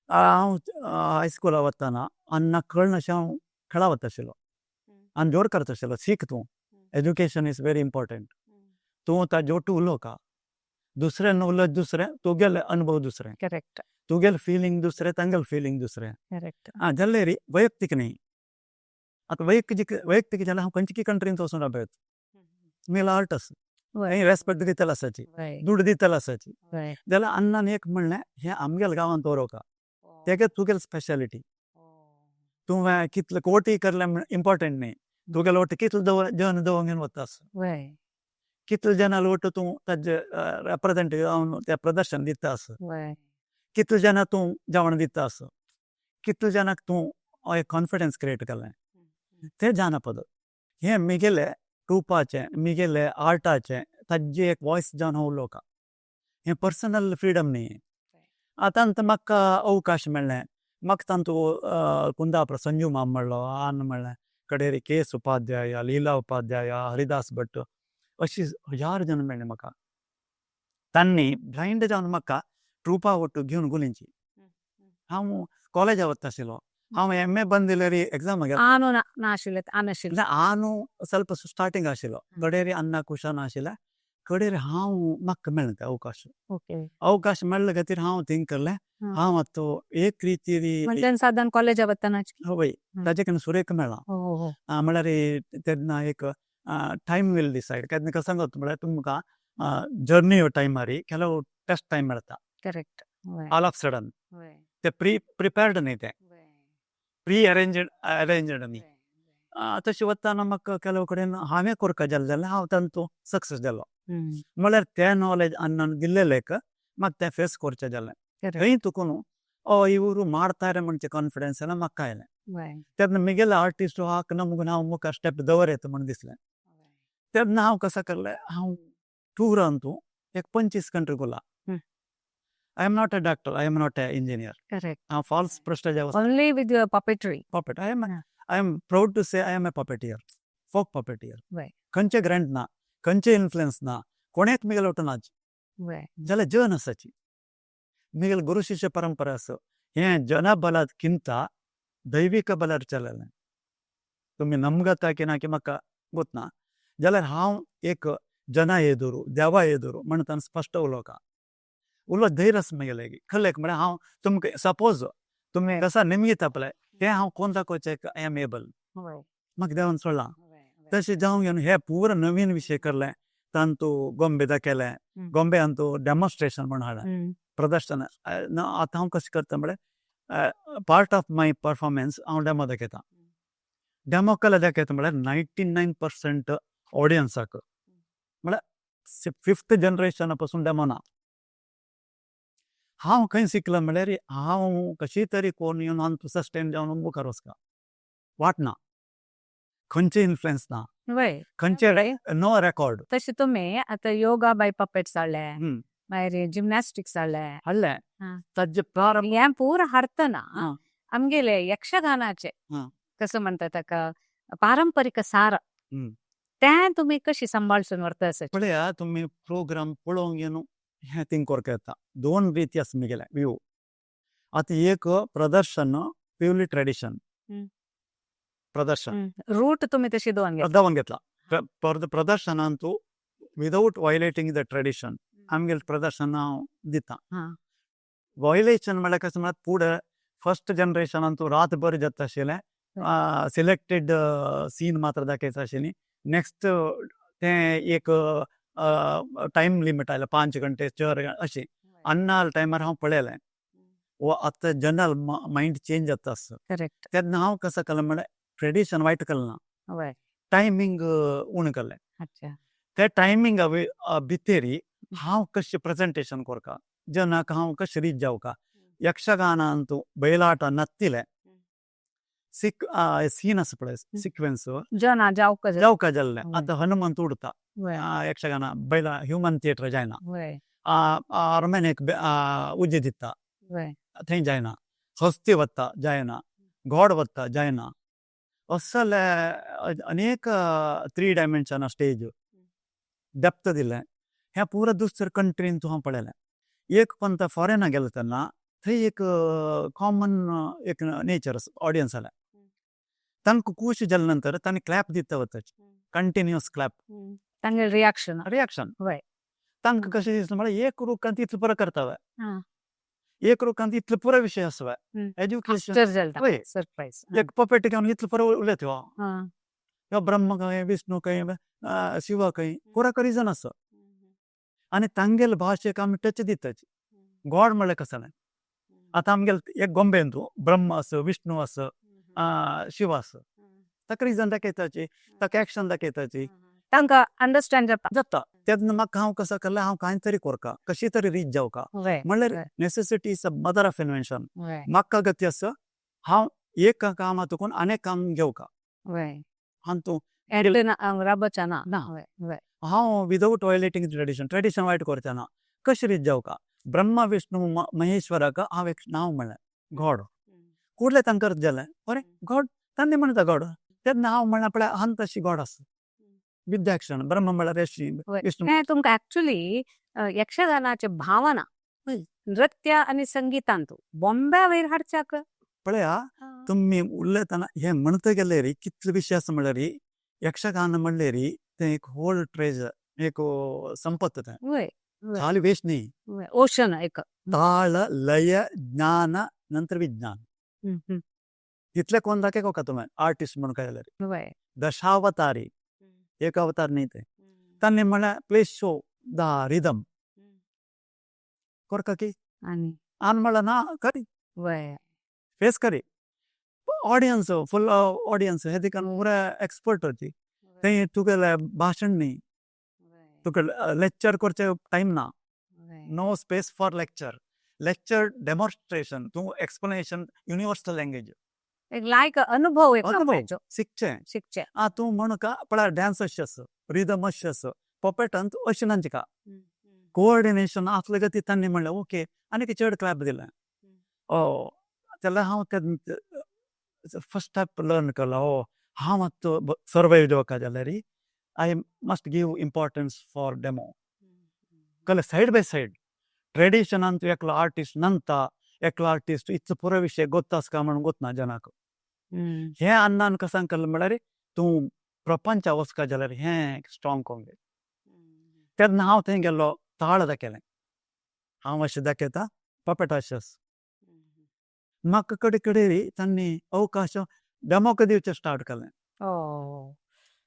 हांव हायस्कुला वतना अन्ना कळनाशें हांव खेळा वता आशिल्लो आनी जोर करता आशिल्लो, शीक तूं, education is very important, तूं ताजे ओटू उलोवका, दुसऱ्यान उलयत दुसरें, तुगेले अनुभव दुसरें, तुगेले फिलींग दुसरें, तांगेले फिलींग दुसरें. आं जाल्यार री वैयक्तीक न्ही. आतां वैयक्तीक वैयक्तीक जाल्यार हांव खंयचे कंट्रीन वचून राबयत मेला आर्ट आसा, थंय रेस्पेक्ट दितले आसाची, दुडू दितले आसाची. जाल्यार अण्णान एक म्हणलें, हें आमगेल्या गांवांत दवरोवका तेगे तुगेली स्पेशालिटी. तुवें कितले कोटी करले इम्पॉर्टंट न्ही, तुगेलो वट कितले दवर जन दवरून घेवन वता आसा, कितले जाणां वट तूं ताजे रेप्रेजेंट जावन तें प्रदर्शन दिता आसा, कितले जाणां तूं जेवण दिता आसा, कितले जाणांक तूं एक कॉन्फिडन्स क्रिएट केलें तें जानपद. हें मिगेले ट्रुपाचें, मिगेले आर्टाचें ताजें एक वॉयस जावन हांव उलोवका. हें पर्सनल फ्रिडम न्ही. आतां म्हाका अवकाश मेळ्ळें, म्हाका तांतू कुंदापुर संजू माम म्हणलो, आन म्हणलें, कडेरी के एस उपाध्याय, लिला उपाध्याय, हरिदास भट, अशी हजार जण मेळ्ळे म्हाका. तांणी ब्लायंड जावन म्हाका ट्रुपा ಒಟ್ಟು घेवन गुलींची. हांव कॉलेजा वता आशिल्लो, हांव एम ए बंद दिलेरी एग्जाम. आनो नाशिल्ले आनाशिल्ले. आनु ಸ್ವಲ್ಪ ಸ್ಟಾರ್ಟಿಂಗ್ ಆಶಿಲ್ಲ, ಕಡೇರಿ ಅನ್ನ ಕುಶಾನ ಆಶಿಲ್ಲ. ಕಡೇರಿ ಹಾವು म्हाका मेळ्ळें ते अवकाश. अवकाश मेळ्ळे खातीर हांव थिंक करलें, हांव आतां एक रिती म्हणजे साधारण कॉलेजा वतना? हय, ताजे कडेन सुरेख मेळ्ळा. हो हो म्हळ्यार तेन्ना एक टायम will decide. केन्ना कसो सांगत म्हळ्यार तुमकां जर्नी टायमारी ಕೆಲವು ಟೆಸ್ಟ್ ಟೈಮ್ मेळटा. ऑल ऑफ सडन ते प्री प्रिपेर्ड न्ही, ते प्री अरेंज्ड अरेंज्ड न्ही. तशें वतना म्हाका ಕೆಲವು कडेन हांवें करका जालें जाल्यार हांव तांतू सक्सेस जालो. म्हळ्यार ते नॉलेज ಅಣ್ಣನ್ दिल्लेलेक म्हाका तें फेस करचें जालें. थंय तुका न्हू ಇವರು ಮಾಡ್ತಾರೆ म्हणचे कॉन्फिडन्स ಎಲ್ಲ म्हाका आयलें. तेन्ना मिगेले आर्टिस्ट हाक नमून हांव मुखार स्टेप दवरता म्हण दिसलें. तेन्ना हांव कसो करलें, हांव टुरान तूं एक 25 कंट्री गुला. I am not a doctor, I am not a engineer. हांव false prestige. Only with your puppetry. Puppet. I am proud to say I am a puppeteer, folk puppeteer. खंयचे ग्रँट ना, खंयचे इन्फ्लुएन्स ना, कोणेच मिगेले वटेन नाच जाल्यार जन आसाची मिगेले गुरु शिष्य परंपरा आसा. हें जनबलाक्ಕಿಂತ ದೈವಿಕ ಬಲಾर चललें. तुमी नमगता की ना की म्हाका गोतना, जाल्यार हांव एक जना येदुरू देवा येदुरू म्हण तांकां स्पश्ट उलोवका. उलो धैर्य आसा म्हगेलें कलेक. म्हळ्यार हांव तुमकां सपोज तुमी कसा निमगिता पळय, तें हांव कोण दाखोवचें, I am able. म्हाका देवान सोडलां. वय वय तशें जावं घेवन हे पुरो नवीन विशय करले. तांतू गोंबे दाखयले, गोंबे अंतू डेमॉन्स्ट्रेशन म्हूण हाडलें, प्रदर्शन. आतां हांव कशें करता म्हळ्यार, पार्ट ऑफ my performance हांव डेमो दाखयता. डेमो कला दाखयता म्हळ्यार 99% ऑडियन्साक, म्हळ्यार फिफ्थ जनरेशना पासून डेमो ना. हांव खंय शिकलो म्हळ्यार, हांव कशी तरी कोण येवन हांव सस्टेन जावन मुखार वचका वाट ना, खंयचे इन्फ्लुएन्स ना, खंयचे नो रेकॉर्ड. तशें तुमी आतां योगा बाय पपेट्स हाडले, मागीर जिमनास्टिक्स हाडले. हाडलें. ताजे प्रारंभ. हें पुरा हाडटना आमगेले यक्षगानाचे कसं म्हणटा ताका, पारंपरीक सार तें तुमी कशी सांबाळसून व्हरता अशें? पळया, तुमी प्रोग्राम पळोवंक येवन हें थिंग करता येता. दोन रिती आसा म्हगेलें व्यू. आतां एक प्रदर्शन प्युरली ट्रेडिशन प्रदर्शन. रूट तुमी तशी दोन घेतला. दावन घेतला. प्रदर्शनांतू विदाउट वॉयलेटींग the tradition आमगेले प्रदर्शन हांव दिता. वॉयलेशन म्हळ्यार कशें म्हळ्यार, फुडें फर्स्ट जनरेशनान रातभर जाता आशिल्लें, सिलेक्टेड सीन मात्र दाखयता आशिल्ली. नेक्स्ट तें एक टायम लिमीट आयलें, 5 घंटे, 4 अशें. अन्ना टायमार हांव पळयलें वो आतां जनरल मायंड चेंज जाता आसा. तेन्ना हांव कसो केलें म्हळ्यार, ट्रेडिशन वायट केलें ना, टायमींग उणें केलें. ते टायमिंगा भितरी हांव कशें प्रेजेंटेशन करता, जनाक हांव कशें रीच जावका. यक्षगानांतू बयलाट नत्तिले सिक सीन आसा पळय, सिक्वेन्स. जना जावक. जावका जाल्लें. आतां हनुमंत उडता, यक्षगान बैला ह्युमन थिएटर जायना, अरमेनेक उजे दिता, थंय जायना, हस्ती वता जायना, गॉड वता जायना. असले अनेक थ्री डायमेन्शन स्टेज डेप्थ दिलें. हें पुरा दुसऱ्या कंट्रीन तूं हांव पळयलें. एक पंत फॉरेना गेलो तेन्ना थंय एक कॉमन एक नेचर ऑडियन्स आसलें. तांकां खूश जाले नंतर तांणी क्लॅप दिता वताची, कंटिन्युअस क्लॅप. तांगे रिएक्शन. रिएक्शन. तांकां कशें दिसलें म्हळ्यार, एक रुखांत इतलें पुरो करता. एक रुखांत इतलो पुरो विशय आसा, एज्युकेशन. आश्चर्य जाता. सरप्रायज. एक पपेट घेवन इतलो पुरो उलयता हो, ब्रह्म खंय, विष्णू खंय, शिव खंय, पुरो रिजन आसा. आनी तांगेले भाशेक आमी टच दिताची. गॉड म्हळ्यार कसलें, आतां आमगेले एक गोंबेन तूं ब्रह्म आसा, विष्णू आसा, शिव आसा, ताका रिजन दाखयताची, ताका एक्शन दाखयताची. तांकां अंडरस्टँड जाता. जाता. तेन्ना म्हाका हांव कसो केलें, हांव कांय तरी करका, कशी तरी रीच जावका. म्हणल्यार necessity is a mother of invention. म्हाका गती आसा, हांव एक कामा तुकून अनेक काम घेवका. हांतू राबचा ना. ना. वय वय हांव विदाउट वॉयलेटींग ट्रेडिशन, ट्रेडिशन वायट करचें ना, कशें रीत जावका. ब्रह्मा विष्णू महेश्वराक हांव एक नांव म्हणलें गॉड. कुडले तांकां जालें, अरे गॉड, तांणी म्हणटा गॉड. तेन्ना हांव म्हणलें, पळय, हांव तशी गॉड आसा विथ एक्शन. ब्रह्म म्हळ्यार अशी, विष्णू. हें तुमकां ऍक्च्युली यक्षगानाचे भावना नृत्य आनी संगीतांतू बॉम्ब्या वयर हाडच्याक. पळया, तुमी उलयतना हें म्हणत गेल्यार कितले विशय आसा. म्हणल्यार यक्षगान म्हणल्यार तें एक होल ट्रेजर, एक संपत्त तें. खाली वेस्ट न्ही. ओशन एक. ताळ, लय, ज्ञान, नंतर विज्ञान. तितले कोण दाखय का तुवें आर्टिस्ट म्हणून काय जाल्यार. दशावतारी, एक अवतार न्ही ते. तांणी म्हणल्यार, please show the rhythm करका की. आनी आनी म्हणल्यार ना करी. फेस करी ऑडियन्स, फुल ऑडियन्स हे दिकान पुरा एक्सपर्ट होती. ते तुगेले भाशण न्ही, तुका लेक्चर करचे टायम ना. No space for lecture, lecture demonstration, तूं एक्सप्लेनेशन, युनिवर्सल लँग्वेज. एक लायक अनुभव एक. अनुभव. मेळचो. शिकचें. शिकचें. आ तूं म्हणका पळय, डान्स अशें आसा, रिदम अशें आसा, पपेटान अशें नाचका, कोऑर्डिनेशन आसलें गती. तांणी म्हणलें ओके आनी चड क्लॅप दिलें. ओ जाल्यार हांव ते फर्स्ट स्टेप लर्न केलो. ओ हांव आतां सर्वायव जावका जाल्यार I must give importance for demo. कळ्ळें? सायड बाय सायड ट्रेडिशनान तूं एकलो आर्टिस्ट नंता, एकलो आर्टिस्ट इतलो पुरो विशय गोत्ता आसका म्हणून गोतना जनाक. हें अन्नान कसां केलें म्हळ्यार, तूं प्रपंचा वचका जाल्यार हें स्ट्रॉंग कोंगे. तेन्ना हांव थंय गेल्लो, ताळ दाखयलें. हांव अशें दाखयता, पपेट अशें आसा. म्हाका कडेन कडेन तांणी अवकाश डेमोक दिवचें स्टार्ट केलें.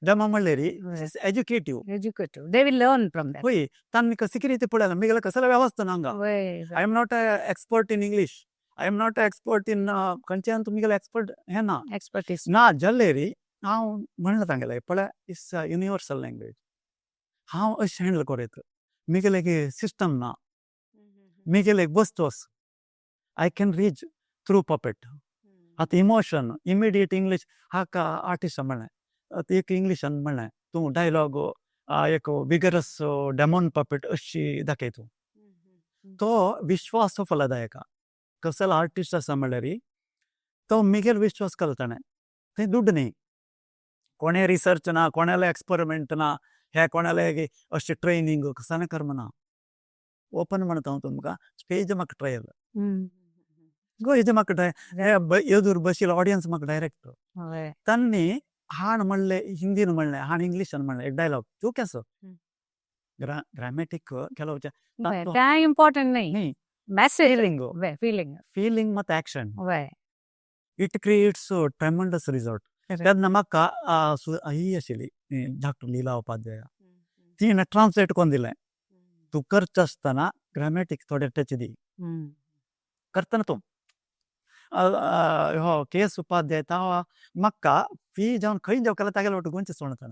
डेमो म्हणल्यार educative. Educative, they will learn from that. होय, तांणी कशी कितें पळयलां, मिगेले कसले वेवस्था ना हांगा. I am not a expert in English, I am not a expert in खंयच्यान तुमगेले एक्सपर्ट हें ना. एक्सपर्टीज. ना जाल्यार हांव म्हणलें तांगेलें, पळय, it's a universal language. हांव अशें हँडल करता, मिगेले एक सिस्टम ना, मिगेले एक वस्तू आसा. I can reach through puppet. आतां इमोशन इमिडिएट इंग्लीश हाका आर्टिस्टा म्हणलें, आतां एक इंग्लिशान म्हणलें, तूं डायलॉग एक विगरस डेमोन पपेट अशी दाखय तूं. तो विश्वास फलदायक कसलो आर्टिस्ट आसा म्हणल्यार तो मिगेल विश्वास केलो ताणें. थंय दुड्ड न्ही, कोणें रिसर्च ना, कोणाले एक्सपेरिमेंट ना, हे कोणाले अशें ट्रेनींग कसलें कर्म ना. ओपन म्हणटा हांव तुमकां, स्टेज म्हाका ट्रायल गो हेजे म्हाका हे एदूर बशिल्लो ऑडियन्स म्हाका डायरेक्ट. तांणी हाण म्हणलें हिंदीन म्हणलें, हाण इंग्लिशान म्हणलें, एक डायलॉग तूं केसो ग्रामेटीक ಕೆಲವು ते इम्पॉर्टंट नाही. न्ही. मॅसेज. फिलिंग. फिलिंग. फिलिंग मत action. It creates tremendous result. तेन्ना म्हाका ही आशिल्ली डॉक्टर लीला उपाध्याय, तिणें ट्रान्सलेट करून दिलें, तूं करता आसतना ग्रामेटीक थोडे टच दी करतना तूं. हो के एस उपाध्याय ताव म्हाका फी जावन खंय जावं केल्यार तागेले वाटो गोंयचें सोडता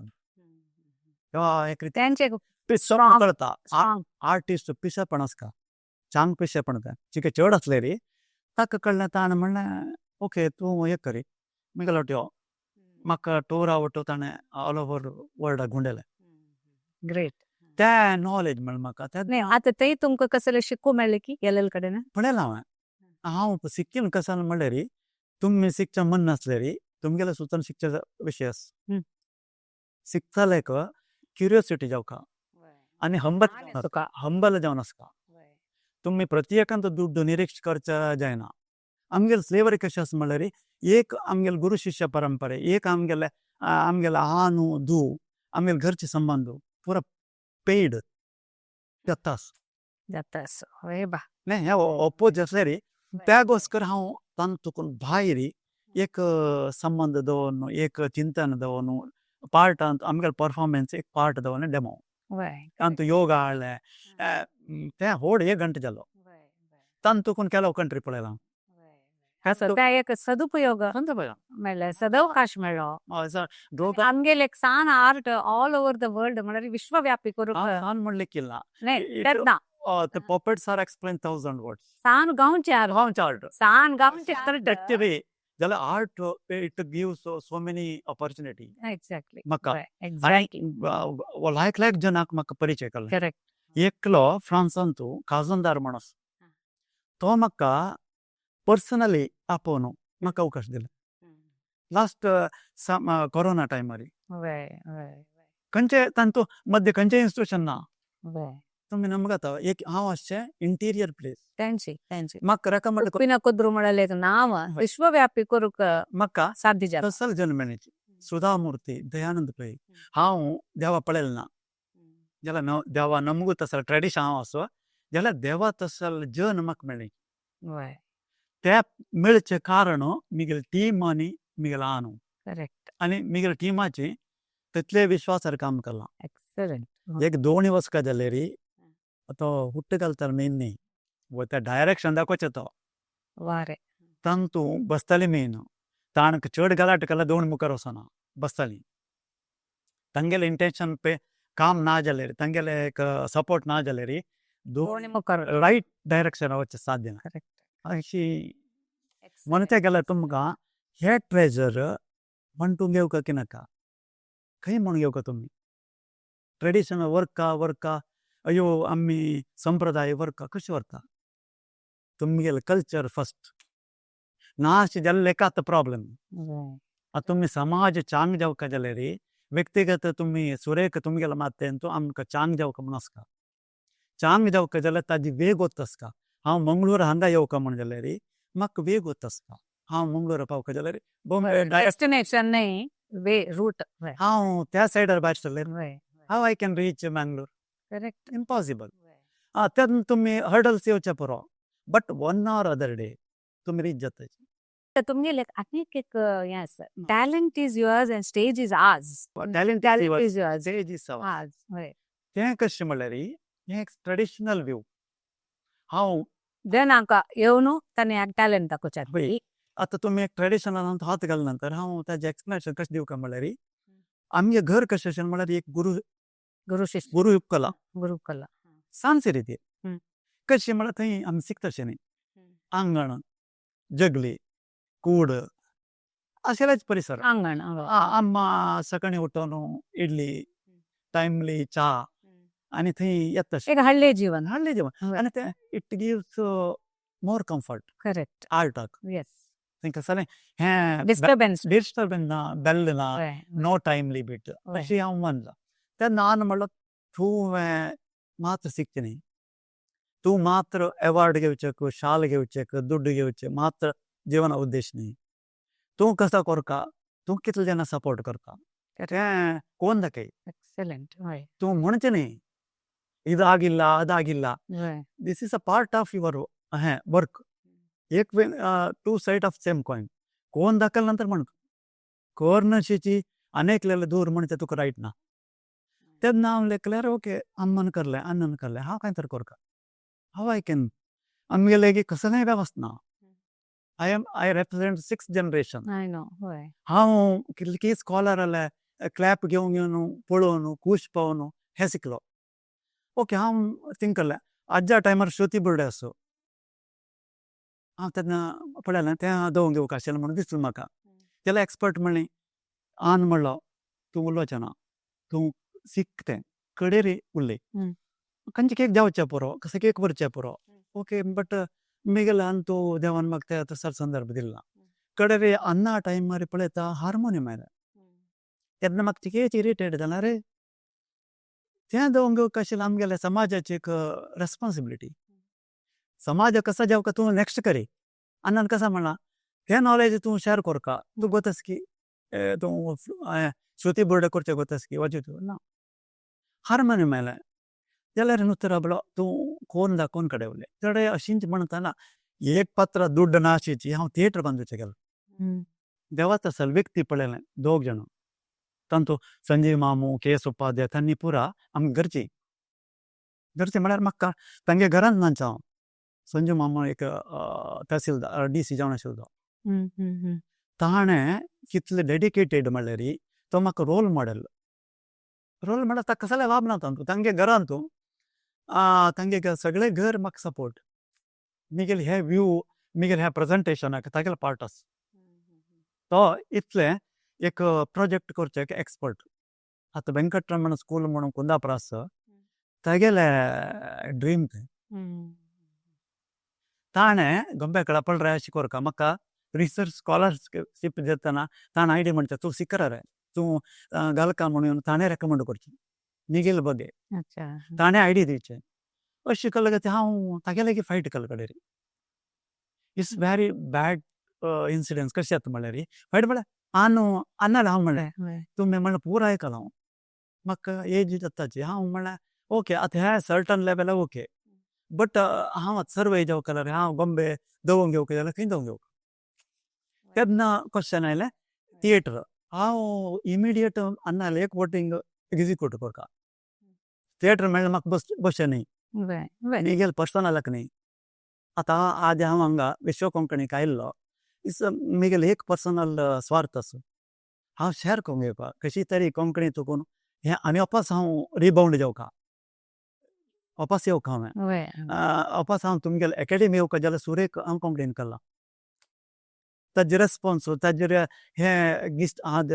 एक रीत. त्यांचे पिसो कळता आर्टिस्ट, पिशेपण आसता, चांग पिशेपण. तें चिके चड आसलें रे ताका कळ्ळें. ताणें म्हणलें, ओके, तूं एक करी मिगेलो वाट यो. म्हाका टूर आवडटो, ताणें ऑल ओवर वर्ल्डाक गुंडेलें. ग्रेट. तें नॉलेज मेळ्ळें म्हाका तें. नाही, आता तेय तुमकां कसले शिकू मेळ्ळें की गेलेले कडेन? पळयलां हांवें. हांव सिक्कीम कशें म्हणल्यार तुमी शिकचें मन नासल्यार तुमगेलें सुद्दां शिकचे विशय आसा. शिकतलेक क्युरियोसिटी जावका आनी हंबल, तुका हंबल जावन आसता. तुमी प्रत्येकान दुड्ड निरीक्ष करचे जायना. आमगेले स्लेवरी कशें आसा म्हणल्यार एक आमगेले गुरू शिष्य परंपरे, एक आमगेले आमगेले आनु दू, आमगेले घरचे संबंध पुरा पेड जाता. जाता असो, हय बा. न्ही, हें ओपोज आसल्यार त्यागोस्कर हांव तांतून भायर एक संबंध दवरून, एक चिंतन दवरून, पार्ट आमगेले परफॉर्मन्स एक पार्ट दवरून डेमो तांतू योगा हाडलें. तें होड एक घंटे जालो. तांतून ಕೆಲವು कंट्री पळयलां. असो त्या एक सदुपयोग मेळ्ळें, सदवकाश मेळ्ळो. आमगेले एक सान art all over the world म्हळ्यार विश्वव्यापी करूंक. सान म्हणलें ना. न्ही, तेन्ना The puppets are explain thousand words. सान गांवचे आर्ट. गांवचे आर्ट. सान गांवचे. ऍक्च्युली जाल्यार art, it gives so many opportunity. म्हाका लायक लायक जनाक म्हाका परिचय केलो. एकलो फ्रांसान तूं काजंदार म्हणस, तो म्हाका पर्सनली आपोवन म्हाका अवकाश दिलो लास्ट कोरोना टायमार. वय वय खंयचे तांतू मध्य खंयचे इन्स्टिट्यूशन ना. तुमी नमगाता एक हांव आसचें इंटिरियर प्लेस. त्यांची त्यांची म्हाका रेकमेंड. उप्पिನ कुದ್ರು म्हळ्यार एक नांव विश्वव्यापी करूंक म्हाका साध्य जाता. तसल जन्मण्याची सुधामूर्ती, दयानंद पै, हांव देवा पळयलें ना जाल्यार देवा नमगू तसल ट्रेडिशन हांव आसो जाल्यार देवा तसल जन म्हाका मेळ्ळी. ते मेळचें कारण मिगेले टीम आनी मिगेले आनू. आनी मिगेले टिमाची तितले विश्वासार काम केलां. एक दोन वचका जाल्यार तो हुट्ट घालता मेन न्ही, त्या डायरेक्शन दाखोवचें तो. वारे. तांतू बसताली मेन, ताणक चड गलाट केल्यार दोन मुखार वचना बसताली. तांगेलें इंटेन्शन पे काम ना जाल्यार, तांगेलें एक सपोर्ट ना जाल्यार दोन मुखार रायट डायरेक्शन वचचें साध्य ना. अशी म्हणचे गेल्यार तुमकां हे ट्रेजर म्हणटून घेवका की नाका, खंय म्हूण घेवका तुमी ट्रेडिशनल वर्का वर्का, अयो आमी संप्रदाय वर्का कशें व्हरता? तुमगेलें कल्चर फस्ट ना अशें जाल्यार लेखात प्रॉब्लम. आतां तुमी समाज चांग जावका जाल्यार व्यक्तिगत तुमी सुरेख तुमगेले मात्तेन तूं आमकां चांग जावका म्हूण आसता. चांग जावका जाल्यार ताजी वेग वता आसता. हांव मंगळूर हांगा येवका म्हूण जाल्यार म्हाका वेग वता आसता. हांव मंगळूर पावका जाल्यार बॉम्बे डेस्टिनेशन नाही, वे रूट. हांव त्या सायडार भायर सरलें, how I can reach Mangalore? Impossible. आं, तेन्ना तुमी हर्डल्स येवचे पुरो, but one or other day तुमी रीच जाता. तर तुमगेले आनीक एक हें आसा, talent is yours and stage is ours. Talent talent is yours. Stage is ours, हय. तें कशें म्हणल्यार हें एक ट्रेडिशनल व्यू हांव देन आमकां येवन ताणें टॅलंट दाखोवचें. हय, आतां तुमी एक ट्रेडिशनल हात घाल नंतर हांव ताजें एक्सप्लेनेशन कशें दिवं काय म्हणल्यार, आमगे घर कशें अशें म्हणल्यार एक गुरू गुरू शिष्य. गुरू कला. गुरुकला. सांचे रिती कशें म्हणल्यार थंय आमी शिकता न्ही, आंगण, जगली, कूड अशेलेच परिसर. आंगण, हय. अम्मा सकाळी उठोवन इडली, टायमली च्या आनी थंय येता. एक हल्ले जीवन. हाडले जेवण. आनी तें it gives more comfort. आर्टाक. थंय कसलें हें डिस्टर्बन्स. डिस्टर्बन्स ना, बेल ना, नो टायम लिमिट. अशें हांव मानलां. तेन्ना हांवें म्हणलो, तुवें मात्र शिकचें न्ही, तूं मात्र एवॉर्ड घेवचेक, शाल घेवचेक, दुड्ड घेवचें मात्र जिवना उद्देश न्ही. तूं कसा करता, तूं कितले जाणां सपोर्ट करता तें कोण दाखय. एक्सलंट, हय. तूं म्हणचें न्ही इदागिಲ್ಲ ಅದಾಗಿಲ್ಲ. This is a part of your हें वर्क. एक two side of same coin. कोण दाखल नंतर म्हण कोर्नशीची अनेकलेले दूर म्हणचे तुका रायट ना. तेन्ना हांव लेखल्यार ओके, अम्मान करलें, अन्नान करलें, हांव कांय तर करका, हांव I can. आमगेले की कसलेंय वेवस्था ना. I represent six generation. I know, हय. हांव कितले स्कॉलर आले क्लॅप घेवन घेवन पळोवन खूश पावन हें शिकलो. ओके, हांव थिंक करलें, आज्या टायमार श्रुती बर्डे आसो, हांव तेन्ना पळयलें, तें दवरून घेवंक आशिल्लें म्हणून दिसलें म्हाका. तेला एक्सपर्ट म्हणली, आन म्हणलो, तूं उलोवचें ना, तूं शिक, तें कडेर उलय, खंयचे केक जावचें पुरो, कशें केक व्हरचें पुरो. ओके, बट मिगेले अंतू देवान म्हाका ते तसो संदर्भ दिला. कडेर अन्ना टायमार पळयता हार्मोनियम आयलें. तेन्ना म्हाका तिकेच इरिटेट जालें, अरे, तें दवरून घेवंक आशिल्लें. आमगेल्या समाजाची एक रेस्पॉन्सिबिलिटी, समाज कसा जावका तूं नेक्स्ट करी. अन्नान कसा म्हणलां, हें नॉलेज तूं शेअर करका, तूं गोतस की तूं श्रुती बोर्ड करचें गोतस की वाजयत ना. हार्मोनियम आयलें जाल्यार नुस्तें राबलो, तूं कोण दाखोवन कडेन उलय चडे अशींच म्हणतना एक पात्र दुड्ड ना आशिची. हांव थिएटर बांदूचें गेलो. देवाच असल व्यक्ती पळयलें, दोग जाण तांतू संजीव मामू, के एस उपाध्याय, तांणी पुरा आमकां घरची घरची म्हळ्यार म्हाका तांगे घरांत नाच. हांव संजीव मामू एक तहसीलदार, डीसी जावन आशिल्लो तो. हम्म, हम्म, हम्म. ताणें कितले डेडिकेटेड म्हणल्यार तो म्हाका रोल मॉडेल. रोल मॉडेल ताका कसलें लाभ ना. तांतू तांगे घरांत तांगे सगळें घर म्हाका सपोर्ट. मिगेले हे व्यू, मिगेले ह्या प्रेजेंटेशनाक तागेलो पार्ट आसा. तो इतलें एक प्रोजेक्ट करचें एक एक्सपर्ट. आतां वेंकटरमण स्कूल म्हणून कुंदापुर आसा, तागेले ड्रीम तें. ताणें गोंब्याकडेन पळय अशें करका, म्हाका रिसर्च स्कॉलरशीप दितना ताणें आयडिया म्हणटा, तूं शिकरा रे, तूं घालका म्हणून ताणें रेकमेंड करचें मिगेले बगे. ताणें आयडिया दिवचें अशें केलें काय हांव तागे लागीं फायट केलो कडेन. It's very bad incidence. कशें जाता म्हणल्यार, फायट म्हळ्यार आनो अन्नाले हांव म्हणलें, तुमी म्हणलें पुराय आयकलां हांव, म्हाका एज जाताची. हांव म्हणलें ओके, आतां ह्या सर्टन लेवला ओके, बट हांव आतां सर्वे जावंक जाल्यार हांव गोंबे दवोंक घेवंक जाल्यार खंय दवोंक घेवंक? तेन्ना क्वेश्चन आयलें थिएटर. हांव इमिडिएट अन्नाले एक वोटींग एग्जिक्यूट करता. थिएटर मेळ्ळें म्हाका, बस बशें न्ही. बरें बरें मिगेल पर्सनलाक न्ही. आतां आज हांव हांगा विश्व कोंकणीक आयिल्लो, it's मिगेल एक पर्सनल स्वार्थ आसा. हांव शेअर करूंक येवपा कशी तरी कोंकणी चुकून हें आनी वापस हांव रिबाउंड जावका, वापस येवका हांवें. वापस हांव तुमगेले एकेडमी येवका जाल्यार सुरेक हांव कंप्लेन केला. ताजे रेस्पॉन्स, ताजेर हे गिस्ट आज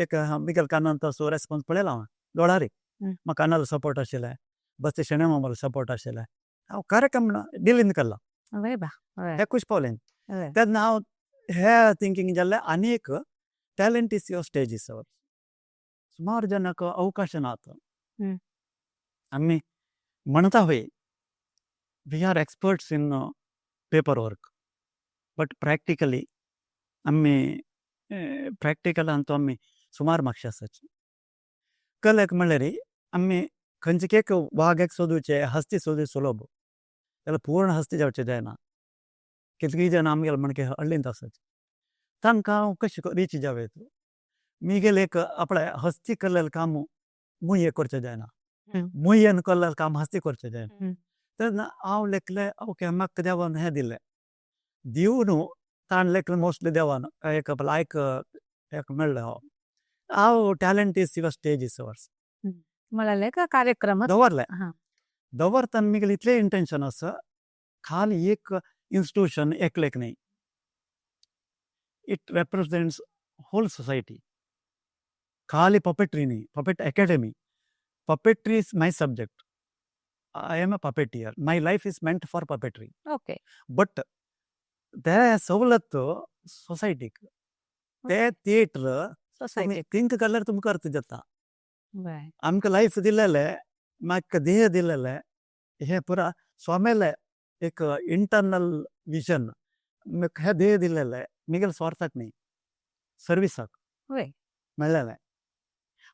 एक मिगेल कानांत असो रेस्पॉन्स पळयला हांवें दोळारी. म्हाका कानालो सपोर्ट आशिल्लें, बस शेणै मामालो सपोर्ट आशिल्लें. हांव कार्यक्रम डिलीन केला. बरें बा, हय. हे खूश पावलें. तेन्ना हांव हे थिंकींग जाल्लें, आनी एक talent is your stage is our. सुमार जाणांक अवकाश ना आतां. आमी म्हणता हय, we are experts in paper work, but practically आमी प्रॅक्टिकलान तो आमी सुमार मातशे आसाची. कलेक म्हणल्यार आमी खंयचे एक वाग एक सोदूचे, हस्ती सोदू सुलभ जाल्यार पूर्ण हस्ती जावचें जायना. कितलीं जाणां आमगेले म्हणके हळ्ळींत आसात, तांकां हांव कशें रीच जावं. मिगेले एक आपल्या हस्ती केल्लें काम मुये करचें जायना, मुयेन केल्लें काम हस्ती करचें जायना. तेन्ना हांव लेखलें, ओके, म्हाका देवान हें दिलें दिवन ताणें लेखलें. मोस्टली देवान एक लायक एक मेळ्ळें. हांव हांव talent is your, stage is yours. म्हळ्यार एक कार्यक्रम दवरलें. दवरतना मिगेलें इतलें इंटेन्शन आसा, खाली एक इन्स्टिट्यूशन एकलेक न्ही, it represents whole society. खाली पपेट्री न्ही, puppet academy. Puppetry is my subject. I am a puppeteer. My life is meant for puppetry. But ते सवलत सोसायटीक, ते थिएटर सोसायटी थिंक केल्यार तुमकां अर्थ जाता. आमकां लायफ दिलेले, म्हाका देह दिलेले, हे पुरा स्वामेले एक इंटरनल विजन. म्हाका हे देह दिलेले मिगेले स्वार्थाक न्ही, सर्विसाक मेळ्ळेलें.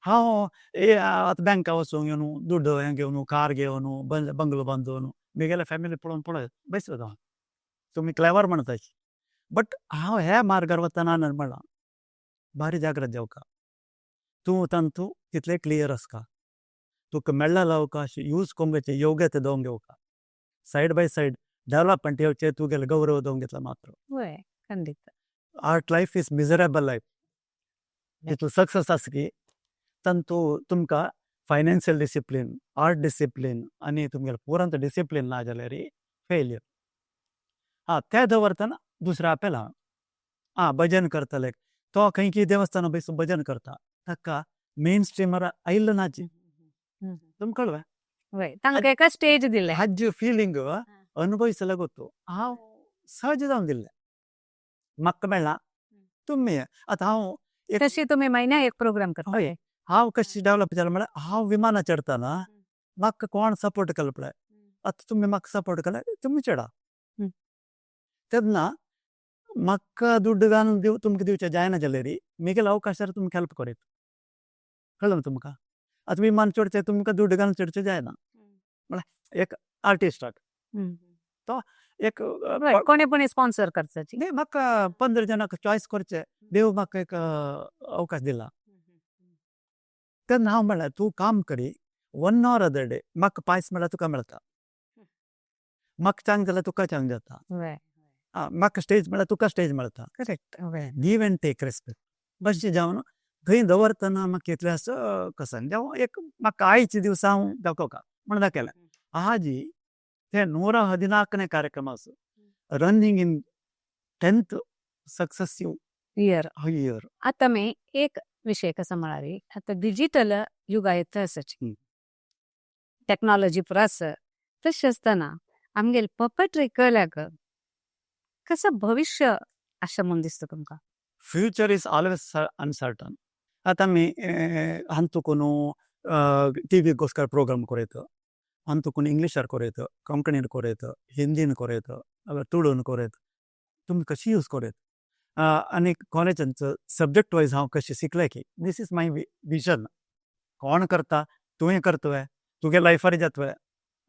हांव ए आतां बँका वचूंक घेवन, दुड्ड हें घेवन, कार घेवन, बंगलो बांदून मिगेले फॅमिली पळोवन पळय बेसलो हांव. तुमी क्लेवर म्हणताय, बट हांव ह्या मार्गार वतना म्हणलां, भारी जाग्रत जावका तूं. तांतू तितलें क्लियर आसका. तुका मेळ्ळेलो अवकाश यूज करूंक घेवचें, योग्य ते दोवंक घेवका. सायड बाय सायड डेवलपमेंट येवचें, तुगेलें गौरव दोवंक घेतला मात्र. वय, खंडीत. Art life is miserable life. तितू सक्सेस आसा की तांतू तुमकां फायनान्शियल डिसिप्लीन, आर्ट डिसिप्लीन आनी तुमगेलें पुरांत डिसिप्लीन ना जाल्यार फेल्यर. आं, ते दवरतना दुसरो आपेल. आहा, आं, भजन करतले, तो खंय की देवस्थाना बैसून भजन करता, ताका मेन स्ट्रीमर आयिल्लो नाची. तुमकां कळ्ळें? वय, तांकां एका स्टेज दिले. हाज्जे फिलिंग अनुभविसले ಗೊತ್ತು. हांव सहज जावन दिल्लें, म्हाका मेळ्ळां तुमी. आतां हांव एक तशी तुमी म्हयन्याक एक प्रोग्राम करता. हय, हांव कशी डेवलप जालें म्हळ्यार, हांव विमानार चडतना म्हाका कोण सपोर्ट केलो पळय, आतां तुमी म्हाका सपोर्ट केले, तुमी चडा. तेन्ना म्हाका दुड्ड घालून दिव तुमकां दिवचें जायना जाल्यार, मिगेले अवकाशार तुमकां हेल्प करीत. कळ्ळें तुमकां? आतां विमान चडचें तुमकां दुड्ड घालून चडचें जायना म्हळ्यार एक आर्टिस्टाक तो एक कोणे कोणे स्पॉन्सर करचाची. न्ही, म्हाका 15 जाणांक चॉयस करचें देव म्हाका एक अवकाश दिला. तेन्ना हांव म्हणलें, तूं काम करी, वन ऑर अदर डे म्हाका पायस मेळ्ळ्यार तुका मेळटा, म्हाका चांग जाल्यार तुका चांग जाता, म्हाका स्टेज मेळ्ळ्यार तुका स्टेज मेळटा. करेक्ट वय give and take respect. बशें जावन थंय दवरतना म्हाका इतलें आसा कसं जावं एक म्हाका आयचे दिवसा हांव दाखोवका म्हण दाखयलें. आजी ते 114ನೇ ಕಾರ್ಯಕ್ರಮ running in 10th successive year. Year. आता मी एक विषय कसा म्हळारी, आता डिजिटल युगा येता आसाची, टेक्नॉलॉजी पुरा आसा. तशें आसतना आमगेले पपेट्री कल्याक कसं भविष्य अशें म्हूण दिसता तुमकां? Future is always uncertain. आतां आमी हांतून टीव्हीकोस्कर प्रोग्राम करयत, हांतून इंग्लिशार करयत, कोंकणीन करयत, हिंदीन करयत, तुळून करयत, तुमी कशी यूज करयत. आनी कॉलेजांत सब्जेक्ट वायज हांव कशें शिकलें की this is my vision. कोण करता, तुवें करतलें, तुगे लायफार जातलें,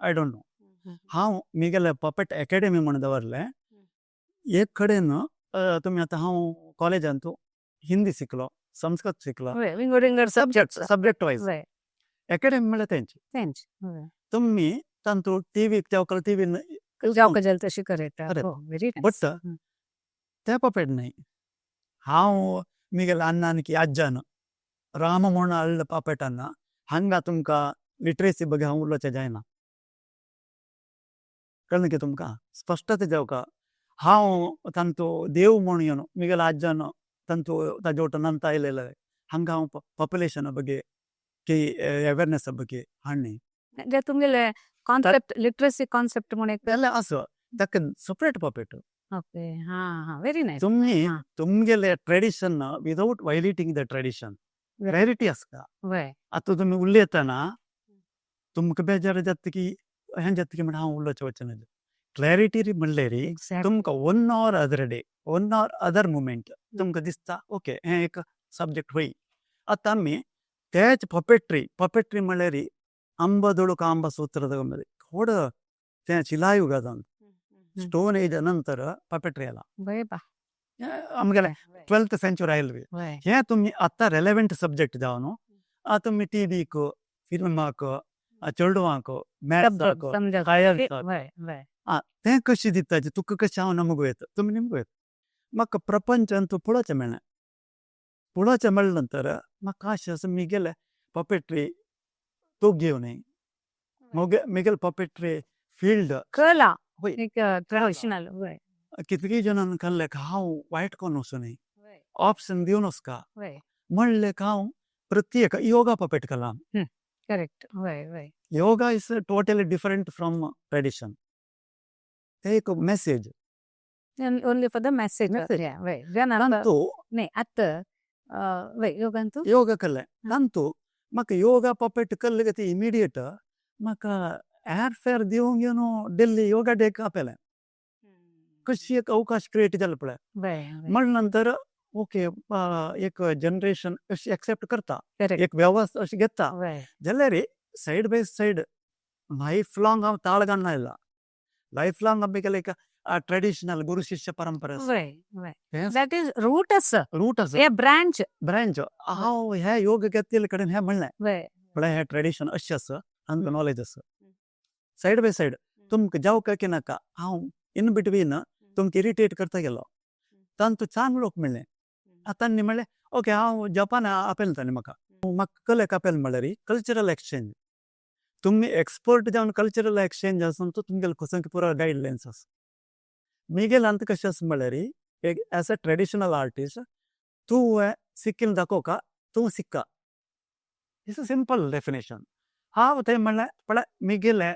I don't know. हांव मिगेले पपेट एकेडमी म्हण दवरलें एक कडेन. तुमी आतां हांव कॉलेजांत हिंदी शिकलो, संस्कृत शिकलो. वय, विंगड विंगड सब्जेक्ट. सब्जेक्ट वायज एकेडमी म्हळ्यार तेंची. तेंच वय. तुमी तांतू टीव्हीक तेवकल टीव्हीन जावका जाल्यार तशी करयता. अरे. हो, व्हेरी. बट ते पपेट न्हय. हांव मिगेले अण्णान की आज्जान राम म्हूण हाडलो पपेटान. हांगा तुमकां लिटरेसी ಬಗ್ಗೆ हांव उलोवचें जायना. कळ्ळें की तुमकां? स्पश्टता जावका. हांव तांतू देव म्हूण येवन मिगेले आज्जान तांतू ताजे वटेन नंत आयलेले. हांगा हांव पॉप्युलेशना ಬಗ್ಗೆ की अवेरनेसा ಬಗ್ಗೆ हाडनी. म्हणजे तुमगेले कॉन्सेप्ट, लिटरसी कॉन्सेप्ट म्हूण एक जाल्यार आसो ताका सेपरेट पपेट. ओके, हा हा, व्हेरी नायस. तुमी तुमगेले tradition without violating the tradition, clarity आसता. आतां तुमी उलयतना तुमकां बेजार जाता की हें जाता की म्हण हांव उलोवचें वचना. क्लॅरिटी म्हणल्यार तुमकां one or other day, one or other moment तुमकां दिसता, ओके, हें एक सब्जेक्ट होय. आतां आमी तेच पपेट्री, पपेट्री म्हणल्यार ಅಂಬದೊಳು ಕಾಂಬ ಸೂತ್ರದ थोड तें शिलायुगांत स्टोन एज नंतर पपेट्री आयला. वय बा. आमगेले 12th century आयल्ली. हे तुमी आतां रेलेवंट सब्जेक्ट जावन न्हू, आतां तुमी टीवीक, फिल्माक, चेडवांक, मॅथ्साक, समजा. सायन्साक वय वय तें कशें दिता, तुका कशें हांव नमगो येता, तुमी निमगो येता. म्हाका प्रपंचांत पळोवचें मेळ्ळें. पळोवचें मेळ्ळें नंतर म्हाका अशें आसा, मिगेले पपेट्री तोग न्ही, मिगेले पपेट्री फिल्ड कला वय. एक ट्रेडिशनल वय. कितके जाणांनी कहलें हांव वायट कोन्न वचूं, ऑप्शन दिवन वचका म्हणलें. हांव प्रत्येक योगा पपेट कला. करेक्ट, वय वय. Yoga is totally different from tradition. ते एक message. Only for the message. Message. वय जन. तांतू न्ही, आतां वय योगांतू. ಯೋಗ ಕಲ್ಲೆ ನಂತು म्हाका ಯೋಗ ಪपेಟ್ कल्ले ती इमिडिएट म्हाका एअर फेर दिवंक येवन दिल्ली योगा डेक आपयलें. कशी एक अवकाश क्रिएट जालो पळय. वय म्हण नंतर ओके, एक जनरेशन अशी एक्सेप्ट करता, करेक्ट एक व्यवस्था अशी घेता जाल्यार side by side life long हांव ताळ घालना येयला. लायफ लांग आमगेले एक ट्रेडिशनल गुरु शिष्य परंपरा आसा. वय वय हें that is root आसा. रूट आसा. हे ब्रांच. ब्रांच. हांव हे योग घेतिल्ले कडेन हें म्हणलें, म्हळ्यार हें ट्रेडिशन अशें आसा, हांगा नॉलेज आसा. सायड बाय सायड तुमकां जावका की नाका, हांव इन बिटवीन तुमकां इरिटेट करता गेलो. तांतू चांग लोक मेळ्ळे. आतां तांणी म्हणलें, ओके, हांव जपान आपयलें. तांणी म्हाका म्हाका कलेक आपयलें. म्हणल्यार कल्चरल एक्सचेंज. तुमी एक्सपर्ट जावन कल्चरल एक्सचेंज आसून तो तुमगेले कसो पुरो गायडलायन्स आसा. मिगेल अंत कशें आसा म्हणल्यार, एक एज अ ट्रेडिशनल आर्टिस्ट तूं सिक्कीम दाखोवका, तूं सिक्का. It's a simple definition. हांव थंय म्हणलें, पळय, मिगेले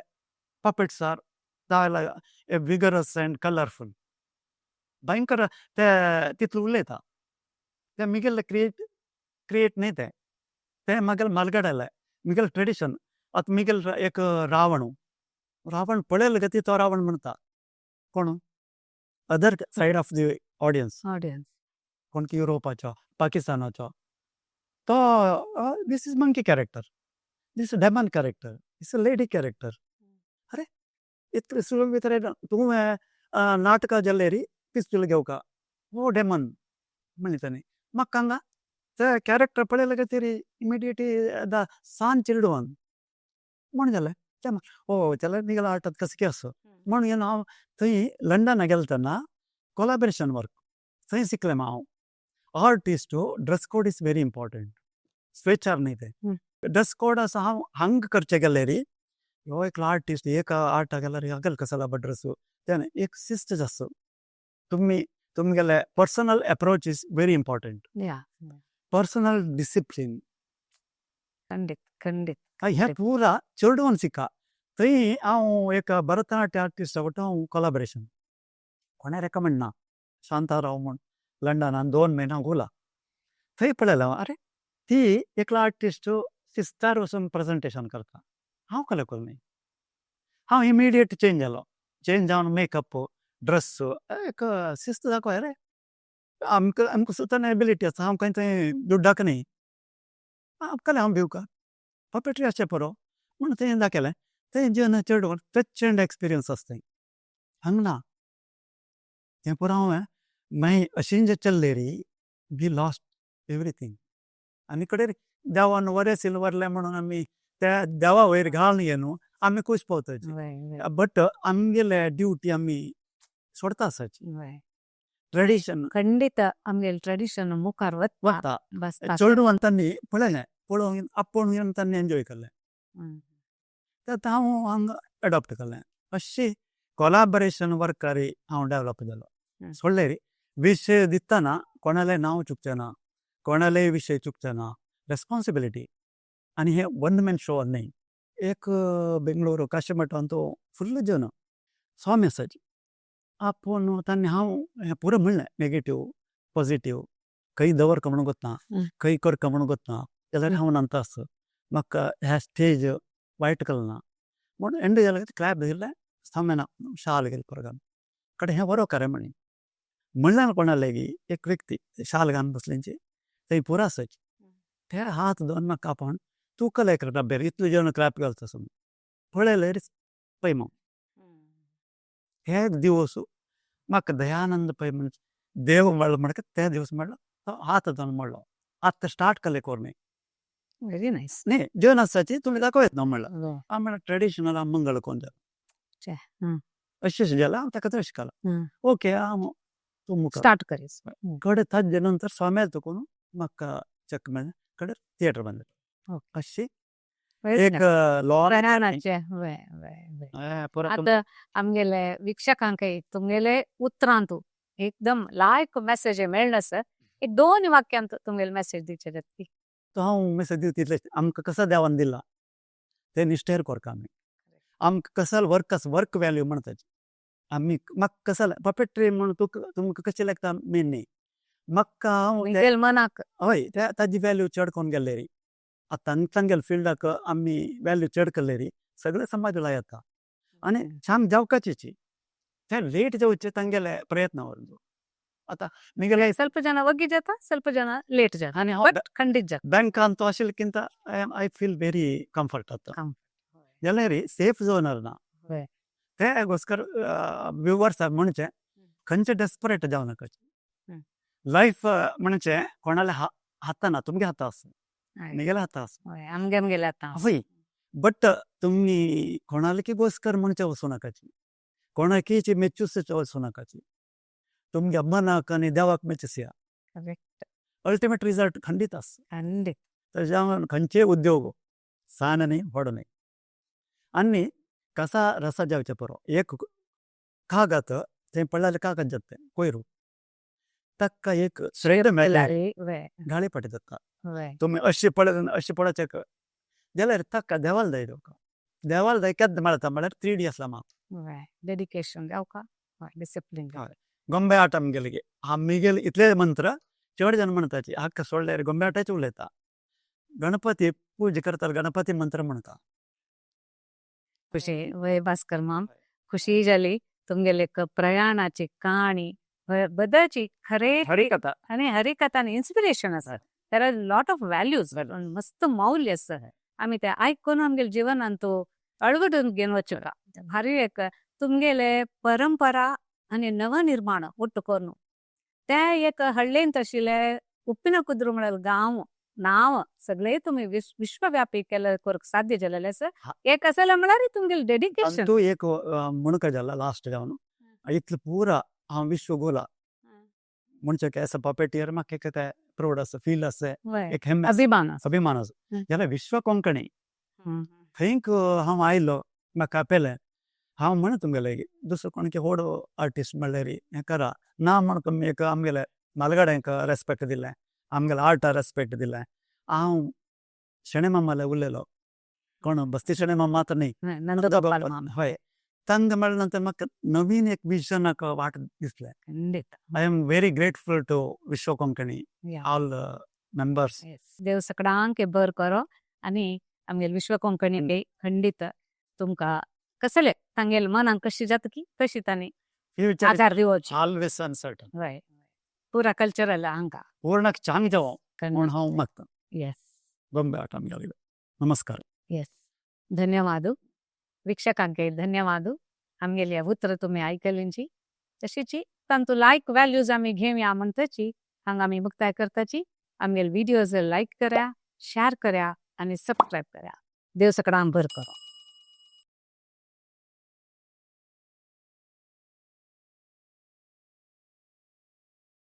puppets are a vigorous and colourful, भयंकर. ते तितले उलयता ते मिगेले क्रिएट क्रिएट न्ही, ते ते म्हागेले मालगडाले, मिगेले ट्रेडिशन. आतां मिगेल एक रावण, रावण पळयले गती तो रावण म्हणटा कोण other side of the audience. Audience. कोण की युरोपाचो, पाकिस्तानाचो, तो this is monkey character, this is demon character, this a lady character. अरे, इतले सुरू भितर तुवें नाटकां जाल्यार पिस्तूल घेवका, हो डेमन म्हणलें ताणें. म्हाका हांगा ते कॅरेक्टर पळयले खातीर इमिडिएटली the सान चेडवान म्हण जालें. ओ जाल्यार मिगेलो आर्ट कसके आसा म्हणून हांव थंय लंडना गेलो तेन्ना कोलाबरेशन वर्क थंय शिकलें हांव. Artist dress code is very important. स्वेच्छार न्ही तें ड्रेस कोड आसा. हांव हांगा करचें गेल्यार ह्यो एकलो आर्टिस्ट एक आर्टा गेल्यार हागल कसला ड्रेस, तें एक शिस्त आसता. तुमी तुमगेले personal approach is very important. Personal discipline. खंडीत खंडीत. हें पुरा चेडवान शिका. थंय हांव एक भरतनाट्य आर्टिस्ट वटा हांव कोलाबरेशन कोणें रेकमेंड ना, शांताराव म्हूण लंडनान 2 म्हयना उरला. थंय पळयलें हांव, अरे, ती एकलो आर्टिस्ट शिस्तार वचून प्रेजेंटेशन करता, हांव कलें करूं न्ही? हांव इमिडिएट चेंज जालो. चेंज जावन मेकअप, ड्रेस, एक शिस्त दाखय. अरे, आमकां आमकां सुद्दां एबिलिटी आसा. हांव खंय थंय दुड्डाक न्ही कलें हांव भिवका पपेट्री आसचें पुरो म्हूण थंय दाखयलें. थंय जेन्ना चेडवान प्रचंड एक्सपिरियन्स आसता थंय. हांगा ना तें पुरो. हांवें मागीर अशें जे चल्लें री, we lost everything. आनी कडेन देवान बरें सिल्वरलें म्हणून आमी त्या देवा वयर घालून घेवन आमी खूश पावताची. वय वय बट आमगेले ड्युटी आमी सोडता आसाची. ट्रेडिशन. ಖಂಡಿತ ಆಮ್ಗೆಲ್ ಟ್ರೆಡಿಷನ್ मुखार वता. वता. बस. चेडवान तांणी पळयलें, पळोवन आपूण येवन तांणी एन्जॉय केलें. ते हांव हांगा एडॉप्ट केलें. अशी कोलाबरेशन वर्कारी हांव डेवलप जालो. सोडलें री विशय दितना कोणालें नांव चुकचें ना, कोणालेय विशय चुकचे ना, रेस्पॉन्सिबिलिटी. आनी हे वन मॅन शो न्ही. एक बेंगळुरू काशीमठांत फुल्ल जन स्वामी आसाची. आपूण तांणी हांव हें पुरो म्हणलें, नेगेटीव पॉझिटीव खंय दवरका म्हणून वतना, खंय करका म्हणून वतना, जाल्यार हांव नंतर आसा म्हाका ह्या स्टेज वायट कळना म्हूण एंड जालें. क्लॅप दिलें सामेना शाल गेले प्रोग्राम कडे. हें बरो खरें म्हणी म्हणल्यार कोणालेगी एक व्यक्ती शाल घालून बसलेंची थंय पुरो आसाची, ते हात दोन म्हाका आपोवन तुका एक डब्यार इतले जेवण क्लॅप घालता समज पळयल्यार पै माम हे दिवस म्हाका दयानंद पै म्हणजे देव म्हणलो म्हणका ते दिवस म्हणलो तो हात जावन म्हणलो आतां स्टार्ट केले कोरणे. Very nice. न्ही, जेवण आसाची तुमी दाखोवं येता म्हणलं. हांव म्हणल्यार ट्रेडिशनल हांव मंगळ कोण हं. अशें जालें, हांव ताका तशें केलां. ओके, हांव तूं मुखार स्टार्ट करीस. कडे ताजे नंतर स्वाम्याल तुकून म्हाका चेक मेळ्ळें, कडे थिएटर बांदलें. अशी एक लॉ प्रयाणाचे वे वे वे पुरा. आतां आमगेले वीक्षकांकय तुमगेले उतरांतू एकदम लायक मेसेज मेळ्ळो सर. एक दोन वाक्यांत तुमगेले मेसेज दिवचे जातली. तो हांव मेसेज दिवता तितलें, आमकां कसो देवान दिला ते निश्ठेर करता आमी. आमकां कसल वर्क आसा, वर्क व्हॅल्यू म्हणटाची आमी. म्हाका कसल पपेट्री म्हूण तुका तुमकां कशें लागता मेन न्ही, म्हाका हांव तुमगेले मनाक. हय, ते ताजी व्हॅल्यू चड कोन्न गेल्लेरी. आतां तांगेले फिल्डाक आमी व्हॅल्यू चड केल्लेरी सगळे समाज येता आनी छान जावकाचीची ते लेट जावचे तांगेले प्रयत्न. आतां मिगेले ಸ್ವಲ್ಪ ಜನ ಒಗ್ಗಿ ಜಾತ, ಸ್ವಲ್ಪ ಜನ ಲೇಟ್ ಜಾತ. आनी हांव बट खंडीत जाता. बँकान तो आशिल्लेकिंत I feel very comfort आतां. जाल्यार सेफ झोनार ना. ते गोस्कर व्युवर्स म्हणचे खंयचे डेस्परेट जावं नाका. लायफ म्हणजे कोणाल्या हाताना, तुमगे हाता आसा, मिगेल्या हाता आसा. हय, आमगे आमगेले आतां. हय, बट तुमी कोणालकी गोस्कर म्हणचे वचूं नाकाची, कोणाकीची मेच्यूस वचूं नाकाची. तुमगे मनाक आनी देवाक मेचसिया. अल्टिमेट रिजल्ट खंडीत आसा. ताज्या खंयचे उद्योग सान न्ही व्हड न्ही आनी कसा रसा जावचे पुरो. एक कागद थंय पडल्यार कागद जाता, तें कोयरू ताका एक श्रेय मेळ्ळ्यार गाळी पडटा ताका. तुमी अशी पळय, अशी पळोवचें जाल्यार ताका देवाल जाय. तुका देवाल जाय केन्ना मेळटा म्हळ्यार 3D आसला म्हाका. डेडिकेशन जावका, डिसिप्लीन. हय. गोंबे आट आमगेले, आमगेले इतले मंत्र चड जण म्हणटाची. हक्क सोडल्यार गोंबे आटाचे उलयता. गणपती पूजा करता, गणपती मंत्र म्हणटा. खुशी वय भास्कर माम, खुशी जाली तुमगेले प्रयाणाची कहाणी बदलची खरे. हरिकथा. आणि हरिकथा आणि इन्स्पिरेशन आसा. There are lot of values, मस्त मौल्य आसा. आमी ते आयकून आमगेले जिवनान तो अळवडून घेवन वचूंक भारी. एक तुमगेले परंपरा आनी नवनिर्माण ಒಟ್ಟು करून ते एक हळ्ळेंत आशिल्ले उप्पिನ कुद्रू म्हळ्यार गांव नांव सगळे तुमी विश्वव्यापी केले करूंक साध्य जालेलें आसा. एक आसा म्हळ्यार तुमगेले डेडिकेशन. अंतू एक म्हणका जाला लास्ट जावन इतलें पुरा हांव विश्व गोला म्हणचे एज अ पपेटियर म्हाका एक ते प्राउड आसा, फील आसा, एक हेम्मे आसा, अभिमान आसा. अभिमान आसा. जाल्यार विश्व कोंकणी थंयक हांव आयलो, म्हाका आपयलें. हांव म्हण तुमगेले दुसरो कोण की व्हड आर्टिस्ट म्हणल्यार हें करा ना म्हण तुमी एक आमगेले म्हालगड्यांक रेस्पेक्ट दिलें, आमगेले आर्टा रेस्पेक्ट दिलें. हांव शणै मामाले उलयलो, कोण बस्ती शणै मामा मात्र न्ही. नंदगोपाल माम. हय, तांकां मेळ्ळे नंतर म्हाका नवीन एक विजनाक वाट दिसलें. I am very grateful to Vishwa Konkani, all members. देव सकडांक बर करो आनी आमगेले विश्व कोंकणी खंडीत तुमकां कसले तांगेले मनाक कशी जाता की तशी तांणी फ्युचर आधार दिवची. Always uncertain. हय, पुरा कल्चरल हांगा. पूर्ण चांग जावं म्हूण हांव मागता. गोंबे आट आमगेले नमस्कार. येस, धन्यवाद. वीक्षकांक धन्यवाद. आमगेली उतर तुमी आयकलींची तशीची तांतू लायक व्हॅल्यूज आमी घेवया म्हणटची हांगा आमी मुक्ताय करताची. आमगेले व्हिडियोज लायक करा, शेअर करा आनी सबस्क्रायब करा. देव सकडांक बर करो.